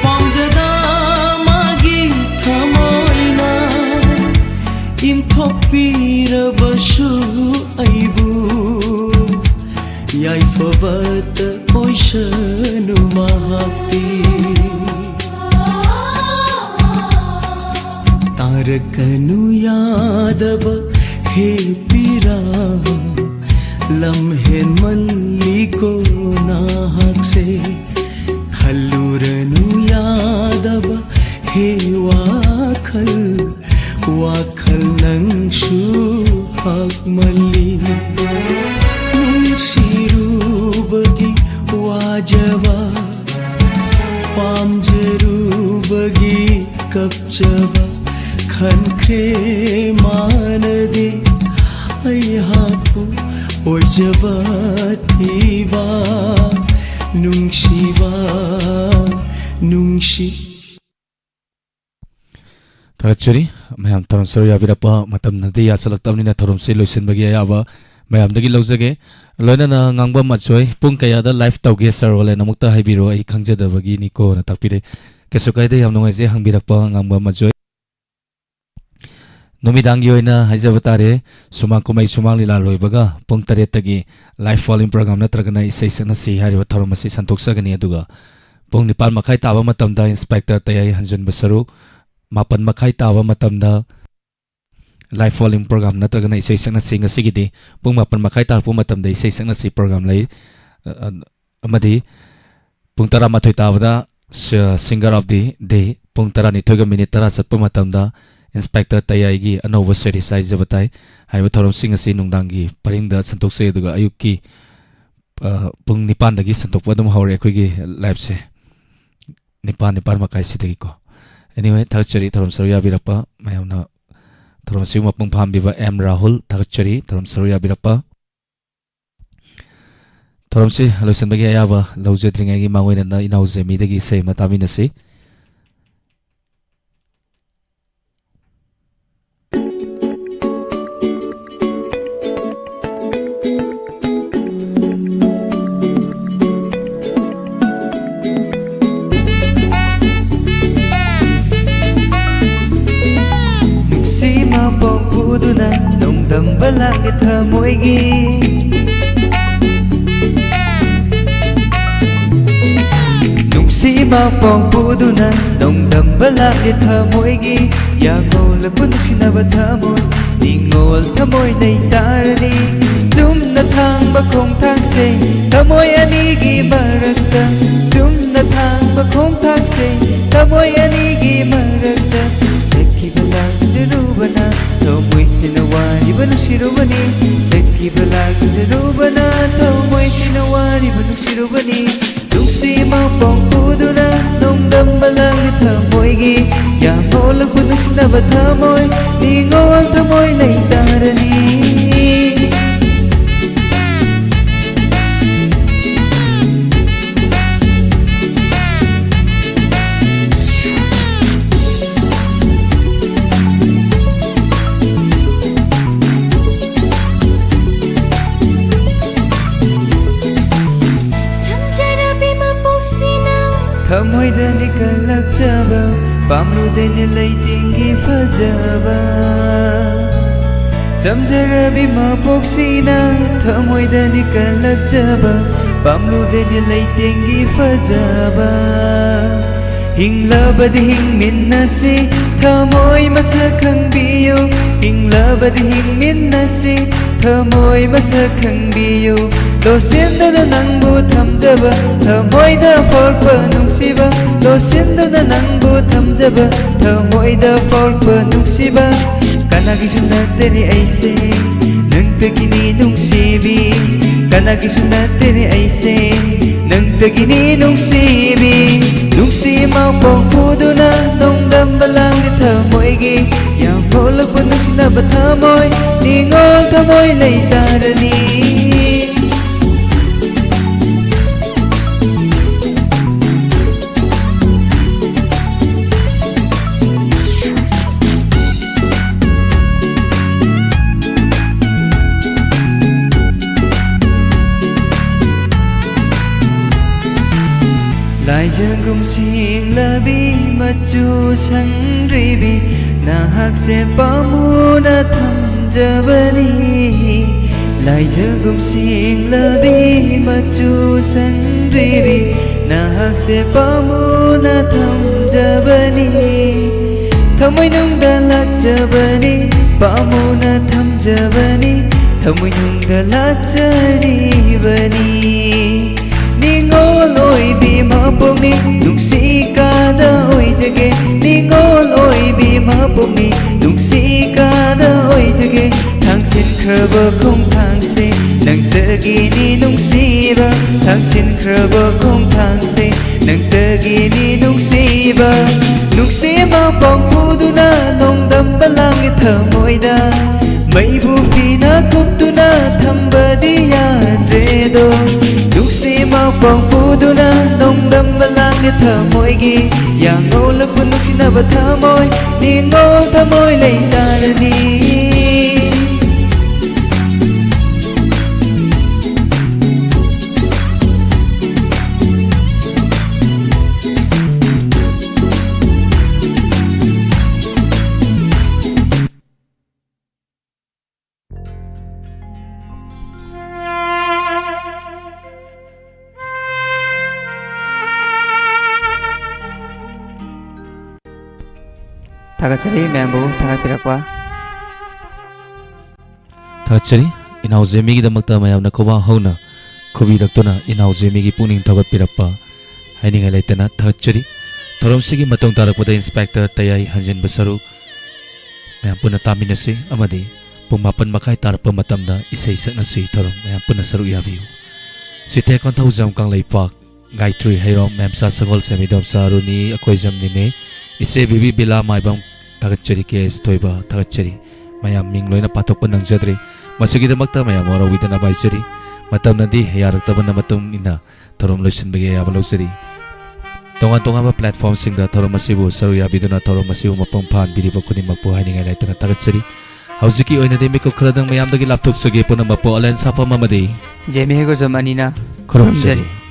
ꯄꯥꯝꯖꯗ ꯃꯥꯒꯤ ꯊꯃꯣꯏꯅ ꯏꯟꯊꯣꯛꯄꯤꯔꯕꯁꯨ ꯑꯩꯕꯨ ꯌꯥꯏꯐꯕꯇ ꯑꯣꯏꯁꯅꯨ ꯃꯍꯥꯛꯇꯤ꯫ ꯇꯥꯔꯛꯀꯅꯨ ꯌꯥꯗꯕ ꯍꯦ ꯄꯤꯔꯥ, ꯂꯝ ꯍꯦꯟꯃꯜꯂꯤꯀꯣ ꯅꯍꯥꯛꯁꯦ꯫ ꯈꯜꯂꯨꯔꯅꯨ ꯌꯥꯗꯕ ꯍꯦ ꯋꯥꯈꯜ, ꯋꯥꯈꯜ ꯅꯪꯁꯨ ꯍꯛꯃꯜꯂꯤ꯫ ꯅꯨꯡꯁꯤꯔꯨꯕꯒꯤ ꯋꯥꯖꯕ, ꯄꯥꯝꯖꯔꯨꯕꯒꯤ ꯀꯞꯆꯕ, ꯈꯟꯈ꯭ꯔꯦ ꯃꯥꯅꯗꯦ ꯑꯩꯍꯥꯛꯄꯨ ꯑꯣꯏꯖꯕ ꯊꯤꯕ꯫ ꯅꯨꯡꯁꯤꯕ, ꯅꯨꯡꯁꯤ꯫ ꯊꯥꯒꯠꯆꯔꯤ꯫ ꯃꯌꯥꯝ ꯊꯧꯔꯝ ꯁꯔꯨꯛ ꯌꯥꯕꯤꯔꯛꯄ ꯃꯇꯝꯅꯗꯤ ꯌꯥꯁꯜꯂꯛꯇꯕꯅꯤꯅ ꯊꯧꯔꯝꯁꯤ ꯂꯣꯏꯁꯤꯟꯕꯒꯤ ꯑꯌꯥꯕ ꯃꯌꯥꯝꯗꯒꯤ ꯂꯧꯖꯒꯦ꯫ ꯂꯣꯏꯅꯅ ꯉꯥꯡꯕꯝ ꯑꯖꯣꯏ, ꯄꯨꯡ ꯀꯌꯥꯗ live ꯇꯧꯒꯦ ꯁꯥꯔ ꯍꯣꯂꯦꯟ? ꯑꯃꯨꯛꯇ ꯍꯥꯏꯕꯤꯔꯣ, ꯑꯩ ꯈꯪꯖꯗꯕꯒꯤꯅꯤꯀꯣꯅ ꯇꯥꯛꯄꯤꯔꯦ꯫ ꯀꯩꯁꯨ ꯀꯥꯏꯗꯦ, ꯌꯥꯝ ꯅꯨꯡꯉꯥꯏꯖꯩ ꯍꯪꯕꯤꯔꯛꯄ ꯉꯥꯡꯕꯝ ꯑꯖꯣꯏ꯫ ꯅꯨꯃꯤꯗꯥꯡꯒꯤ ꯑꯣꯏꯅ ꯍꯥꯏꯖꯕ ꯇꯥꯔꯦ, ꯁꯨꯃꯥꯡ ꯀꯨꯝꯍꯩ ꯁꯨꯃꯥꯡ ꯂꯤꯂꯥ ꯂꯣꯏꯕꯒ ꯄꯨꯡ ꯇꯔꯦꯠꯇꯒꯤ live following program ꯅꯠꯇ꯭ꯔꯒꯅ ꯏꯁꯩ ꯁꯛꯅꯁꯤ ꯍꯥꯏꯔꯤꯕ ꯊꯧꯔꯝ ꯑꯁꯤ ꯁꯟꯗꯣꯛꯆꯒꯅꯤ꯫ ꯑꯗꯨꯒ ꯄꯨꯡ ꯅꯤꯄꯥꯟ ꯃꯈꯥꯏ ꯇꯥꯕ ꯃꯇꯝꯗ Inspector ꯇꯌꯥꯏ ꯍꯟꯖꯤꯟꯕ ꯁꯔꯨꯛ, ꯃꯥꯄꯟ ꯃꯈꯥꯏ ꯇꯥꯕ ꯃꯇꯝꯗ live following program ꯅꯠꯇ꯭ꯔꯒꯅ ꯏꯁꯩ ꯁꯛꯅꯁꯤ꯫ ꯉꯁꯤꯒꯤꯗꯤ ꯄꯨꯡ ꯃꯥꯄꯟ ꯃꯈꯥꯏ ꯇꯥꯔꯛꯄ ꯃꯇꯝꯗ ꯏꯁꯩ ꯁꯛꯅꯁꯤ program ꯂꯩ꯫ ꯑ, ꯑꯃꯗꯤ ꯄꯨꯡ ꯇꯔꯥꯃꯥꯊꯣꯏ ꯇꯥꯕꯗ ꯁ-, Singer of the Day, ꯄꯨꯡ ꯇꯔꯥꯅꯤꯊꯣꯏꯒ ꯃꯤꯅꯤꯠ ꯇꯔꯥ ꯆꯠꯄ ꯃꯇꯝꯗ Inspector ꯇꯌꯥꯏꯒꯤ ꯑꯅꯧꯕ series ꯍꯥꯏꯖꯕ ꯇꯥꯏ꯫ ꯍꯥꯏꯔꯤꯕ ꯊꯧꯔꯝꯁꯤꯡ ꯑꯁꯤ ꯅꯨꯡꯗꯥꯡꯒꯤ ꯄꯔꯤꯡꯗ ꯁꯟꯗꯣꯛꯆꯩ, ꯑꯗꯨꯒ ꯑꯌꯨꯛꯀꯤ, ꯑ, ꯄꯨꯡ ꯅꯤꯄꯥꯟꯗꯒꯤ ꯁꯟꯗꯣꯛꯄ ꯑꯗꯨꯝ ꯍꯧꯔꯦ ꯑꯩꯈꯣꯏꯒꯤ live ꯁꯦ꯫ ꯅꯤꯄꯥꯟ, ꯅꯤꯄꯥꯟ ꯃꯈꯥꯏꯁꯤꯗꯒꯤꯀꯣ꯫ Anyway, ꯊꯥꯒꯠꯆꯔꯤ ꯊꯧꯔꯝ ꯁꯔꯨꯛ ꯌꯥꯕꯤꯔꯛꯄ ꯃꯌꯥꯝꯅ꯫ ꯊꯧꯔꯝ ꯑꯁꯤꯕꯨ ꯃꯄꯨꯡ ꯐꯥꯍꯟꯕꯤꯕ ꯑꯦꯝ ꯔꯥꯍꯨꯜ, ꯊꯥꯒꯠꯆꯔꯤ ꯊꯧꯔꯝ ꯁꯔꯨꯛ ꯌꯥꯕꯤꯔꯛꯄ꯫ ꯊꯧꯔꯝꯁꯤ ꯂꯣꯏꯁꯤꯟꯕꯒꯤ ꯑꯌꯥꯕ ꯂꯧꯖꯗ꯭ꯔꯤꯉꯩꯒꯤ ꯃꯥꯡꯑꯣꯏꯅꯅ ꯏꯅꯥꯎ ꯖꯦꯃꯤꯗꯒꯤ ꯏꯁꯩ ꯑꯃ ꯇꯥꯃꯤꯟꯅꯁꯤ꯫ ꯅꯨꯡꯁꯤ ꯃꯄꯥꯎ ꯄꯨꯗꯨꯅ ꯅꯣꯡꯗꯝꯕ ꯂꯥꯛꯂꯦ ꯊꯃꯣꯏꯒꯤ꯫ ꯅꯨꯡꯁꯤ ꯃꯄꯥꯎ ꯄꯨꯗꯨꯅ ꯅꯣꯡꯗꯝꯕ ꯂꯥꯛꯂꯦ ꯊꯃꯣꯏꯒꯤ꯫ ꯌꯥꯡꯍꯧꯂꯛꯄ ꯅꯨꯡꯁꯤꯅꯕ ꯊꯃꯣꯏ꯫ ꯅꯤꯡꯉꯣꯜ ꯊꯃꯣꯏ ꯂꯩꯇꯥꯔꯅꯤ꯫ ꯆꯨꯝꯅ ꯊꯥꯡꯕ ꯈꯣꯡꯊꯥꯡꯁꯦ ꯊꯃꯣꯏ ꯑꯅꯤꯒꯤ ꯃꯔꯛꯇ, ꯆꯨꯝꯅ ꯊꯥꯡꯕ ꯈꯣꯡꯊꯥꯡꯁꯦ ꯊꯃꯣꯏ ꯑꯅꯤꯒꯤ ꯃꯔꯛꯇ꯫ ꯆꯠꯈꯤꯕ ꯂꯥꯛꯆꯔꯨꯕꯅ ꯊꯃꯣꯏꯁꯤꯅ ꯋꯥꯔꯤꯕ ꯅꯨꯡꯁꯤꯔꯨꯕꯅꯤ꯫ ꯆꯠꯈꯤꯕ ꯂꯥꯛꯆꯔꯨꯕꯅ ꯊꯃꯣꯏꯁꯤꯅ ꯋꯥꯔꯤꯕ ꯅꯨꯡꯁꯤꯔꯨꯕꯅꯤ꯫ ꯅꯨꯡꯁꯤ ꯃꯄꯥꯎ ꯄꯨꯗꯨꯅ ꯅꯣꯡꯗꯝꯕ ꯂꯥꯡꯂꯤ ꯊꯃꯣꯏꯒꯤ ꯌꯥꯝ ꯍꯣꯜꯂꯛꯄ ꯅꯨꯡꯁꯤꯅꯕ ꯊꯃꯣꯏ, ꯅꯤꯡꯉꯣꯜ ꯊꯃꯣꯏ ꯂꯩꯇꯥꯔꯅꯤ꯫ ꯊꯃꯣꯏꯗꯅꯤ ꯀꯜꯂꯛꯆꯕ, ꯄꯥꯝꯂꯨꯗꯦꯅꯦ ꯂꯩꯇꯦꯡꯒꯤ ꯐꯖꯕ꯫ ꯆꯝꯖꯔꯕꯤ ꯃꯄꯣꯛꯁꯤꯅ ꯊꯃꯣꯏꯗꯅꯤ ꯀꯜꯂꯛꯆꯕ, ꯄꯥꯝꯂꯨꯗꯦꯅꯦ ꯂꯩꯇꯦꯡꯒꯤ ꯐꯖꯕ꯫ ꯍꯤꯡꯂꯕꯗꯤ ꯍꯤꯡꯃꯤꯟꯅꯁꯤ, ꯊꯃꯣꯏ ꯃꯁꯛ ꯈꯪꯕꯤꯌꯨ꯫ ꯍꯤꯡꯂꯕꯗꯤ ꯍꯤꯡꯃꯤꯟꯅꯁꯤ, ꯊꯃꯣꯏ ꯃꯁꯛ ꯈꯪꯕꯤꯌꯨ꯫ ꯂꯣꯠꯁꯤꯟꯗꯨꯅ ꯅꯪꯕꯨ ꯊꯝꯖꯕ, ꯊꯃꯣꯏꯗ ꯄꯣꯛꯄ ꯅꯨꯡꯁꯤꯕ꯫ ꯂꯣꯠꯁꯤꯟꯗꯨꯅ ꯅꯪꯕꯨ ꯊꯝꯖꯕ, ꯊꯃꯣꯏꯗ ꯄꯣꯛꯄ ꯅꯨꯡꯁꯤꯕ꯫ ꯀꯅꯥꯒꯤꯁꯨ ꯅꯠꯇꯦꯅꯦ ꯑꯩꯁꯦ, ꯅꯪꯇꯒꯤꯅꯤ ꯅꯨꯡꯁꯤꯕꯤ꯫ ꯀꯅꯥꯒꯤꯁꯨ ꯅꯠꯇꯦꯅꯦ ꯑꯩꯁꯦ, ꯅꯪꯇꯒꯤꯅꯤ ꯅꯨꯡꯁꯤꯕꯤ꯫ ꯅꯨꯡꯁꯤ ꯃꯄꯥꯎ ꯄꯨꯗꯨꯅ ꯅꯣꯡꯗꯝꯕ ꯂꯥꯡꯂꯤ ꯊꯃꯣꯏꯒꯤ ꯌꯥꯝ ꯍꯣꯜꯂꯛꯄ ꯅꯨꯡꯁꯤꯅꯕ ꯊꯃꯣꯏ, ꯅꯤꯡꯉꯣꯜ ꯊꯃꯣꯏ ꯂꯩꯇꯥꯔꯅꯤ꯫ ꯂꯥꯏꯖꯒꯨꯝ ꯁꯤꯡꯂꯕꯤ ꯃꯆꯨ ꯁꯪꯗ꯭ꯔꯤꯕꯤ, ꯅꯍꯥꯛꯁꯦ ꯄꯥꯝꯃꯨꯅ ꯊꯝꯖꯕꯅꯤ꯫ ꯂꯥꯏꯖꯒꯨꯝ ꯁꯤꯡꯂꯕꯤ ꯃꯆꯨ ꯁꯪꯗ꯭ꯔꯤꯕꯤ, ꯅꯍꯥꯛꯁꯦ ꯄꯥꯝꯃꯨꯅ ꯊꯝꯖꯕꯅꯤ꯫ ꯊꯃꯣꯏꯅꯨꯡꯗ ꯂꯥꯠꯆꯕꯅꯤ, ꯄꯥꯝꯃꯨꯅ ꯊꯝꯖꯕꯅꯤ, ꯊꯃꯣꯏꯅꯨꯡꯗ ꯂꯥꯠꯆꯔꯤꯕꯅꯤ꯫ ꯅꯤꯡꯉꯣꯜ ꯑꯣꯏꯕꯤ ꯃꯄꯣꯛꯅꯤ, ꯅꯨꯡꯁꯤ ꯀꯥꯗ ꯑꯣꯏꯖꯒꯦ꯫ ꯅꯤꯡꯉꯣꯜ ꯑꯣꯏꯕꯤ ꯃꯄꯣꯛꯅꯤ, ꯅꯨꯡꯁꯤ ꯀꯥꯗ ꯑꯣꯏꯖꯒꯦ꯫ ꯊꯥꯡꯁꯤꯟꯈ꯭ꯔꯕ ꯈꯣꯡꯊꯥꯡꯁꯦ ꯅꯪꯇꯒꯤꯅꯤ ꯅꯨꯡꯁꯤꯕ, ꯊꯥꯡꯁꯤꯟꯈ꯭ꯔꯕ ꯈꯣꯡꯊꯥꯡꯁꯦ ꯅꯪꯇꯒꯤꯅꯤ ꯅꯨꯡꯁꯤꯕ꯫ ꯅꯨꯡꯁꯤ ꯃꯄꯥꯎ ꯄꯨꯗꯨꯅ ꯅꯣꯡꯗꯝꯕ ꯂꯥꯡꯒꯤ ꯊꯃꯣꯏꯗ, ꯃꯩꯕꯨ ꯐꯤꯅ ꯀꯨꯞꯇꯨꯅ ꯊꯝꯕꯗꯤ ꯌꯥꯗ꯭ꯔꯦꯗꯣ꯫ ꯅꯨꯡꯁꯤ ꯃꯄꯥꯎ ꯄꯨꯗꯨꯅ ꯅꯣꯡꯗꯝꯕ ꯂꯥꯡꯒꯤ ꯊꯃꯣꯏꯒꯤ ꯌꯥꯡꯂꯧꯂꯛꯄ ꯅꯨꯡꯁꯤꯅꯕ ꯊꯃꯣꯏ, ꯅꯤꯡꯉꯣꯜ ꯊꯃꯣꯏ ꯂꯩꯇꯥꯔꯅꯤ꯫ ꯊꯥꯒꯠꯆꯔꯤ ꯃꯌꯥꯝꯕꯨ ꯊꯥꯒꯠꯄꯤꯔꯛꯄ꯫ ꯊꯥꯒꯠꯆꯔꯤ꯫ ꯏꯅꯥꯎ ꯖꯦꯃꯤꯒꯤꯗꯃꯛꯇ ꯃꯌꯥꯝꯅ ꯈꯨꯕꯥꯛ ꯍꯧꯅ ꯈꯨꯕꯤꯔꯛꯇꯨꯅ ꯏꯅꯥꯎ ꯖꯦꯃꯤꯒꯤ ꯄꯨꯛꯅꯤꯡ ꯊꯧꯒꯠꯄꯤꯔꯛꯄ ꯍꯥꯏꯅꯤꯡꯉꯥꯏ ꯂꯩꯇꯅ ꯊꯥꯒꯠꯆꯔꯤ꯫ ꯊꯧꯔꯝꯁꯤꯒꯤ ꯃꯇꯨꯡ ꯇꯥꯔꯛꯄꯗ ꯏꯟꯁꯄꯦꯛꯇꯔ ꯇꯌꯥꯏ ꯍꯟꯖꯤꯟꯕ ꯁꯔꯨꯛ ꯃꯌꯥꯝ ꯄꯨꯟꯅ ꯇꯥꯃꯤꯟꯅꯁꯤ ꯑꯃꯗꯤ ꯄꯨꯡ ꯃꯥꯄꯟ ꯃꯈꯥꯏ ꯇꯥꯔꯛꯄ ꯃꯇꯝꯗ ꯏꯁꯩ ꯁꯛꯅꯁꯤ꯫ ꯊꯧꯔꯝ ꯃꯌꯥꯝ ꯄꯨꯟꯅ ꯁꯔꯨꯛ ꯌꯥꯕꯤꯌꯨ꯫ ꯁꯤꯇꯦ ꯀꯣꯟꯊꯧꯖꯝ ꯀꯪꯂꯩꯄꯥꯛ, ꯒꯥꯌꯇ꯭ꯔꯤ ꯍꯩꯔꯣꯝ, ꯃꯦꯝꯆꯥ ꯁꯒꯣꯜꯁꯦꯝ, ꯏꯗꯣꯝꯆꯥ ꯑꯔꯨꯅꯤ, ꯑꯩꯈꯣꯏꯖꯝ ꯅꯤꯅꯦ, ꯏꯆꯦ ꯕꯤꯕꯤ ꯕꯤꯂꯥ ꯃꯥꯏꯕꯝ, ꯊꯥꯒꯠꯆꯔꯤ꯫ ꯀꯦ ꯑꯦꯁ ꯊꯣꯏꯕ, ꯊꯥꯒꯠꯆꯔꯤ꯫ ꯃꯌꯥꯝ ꯃꯤꯡ ꯂꯣꯏꯅ ꯄꯥꯊꯣꯛꯄ ꯅꯪꯖꯗ꯭ꯔꯤ꯫ ꯃꯁꯤꯒꯤꯗꯃꯛꯇ ꯃꯌꯥꯝ ꯋꯥꯔꯧꯕꯤꯗꯅꯕ ꯍꯥꯏꯖꯔꯤ꯫ ꯃꯇꯝꯅꯗꯤ ꯌꯥꯔꯛꯇꯕꯅ ꯃꯇꯨꯡ ꯏꯟꯅ ꯊꯧꯔꯝ ꯂꯣꯏꯁꯤꯟꯕꯒꯤ ꯑꯌꯥꯕ ꯂꯧꯖꯔꯤ꯫ ꯇꯣꯉꯥꯟ ꯇꯣꯉꯥꯟꯕ platformꯁꯤꯡꯗ ꯊꯧꯔꯝ ꯑꯁꯤꯕꯨ ꯁꯔꯨꯛ ꯌꯥꯕꯤꯗꯨꯅ ꯊꯧꯔꯝ ꯑꯁꯤꯕꯨ ꯃꯄꯨꯡ ꯐꯥꯍꯟꯕꯤꯔꯤꯕ ꯈꯨꯗꯤꯡꯃꯛꯄꯨ ꯍꯥꯏꯅꯤꯡꯉꯥꯏ ꯂꯩꯇꯅ ꯊꯥꯒꯠꯆꯔꯤ꯫ ꯍꯧꯖꯤꯛꯀꯤ ꯑꯣꯏꯅꯗꯤ ꯃꯤꯀꯨꯞ ꯈꯔꯗꯪ ꯃꯌꯥꯝꯗꯒꯤ ꯂꯥꯞꯊꯣꯛꯆꯒꯦ꯫ ꯄꯨꯝꯅꯃꯛꯄꯨ ꯑꯂꯦꯟ ꯁꯥꯐꯝ ꯑꯃꯗꯤ ꯖꯦꯃꯤ ꯍꯩꯒꯣꯖꯝ ꯑꯅꯤꯅ ꯈꯨꯔꯨꯝꯖꯔꯤ꯫ ꯈꯨꯔꯨꯝꯖꯔꯤ꯫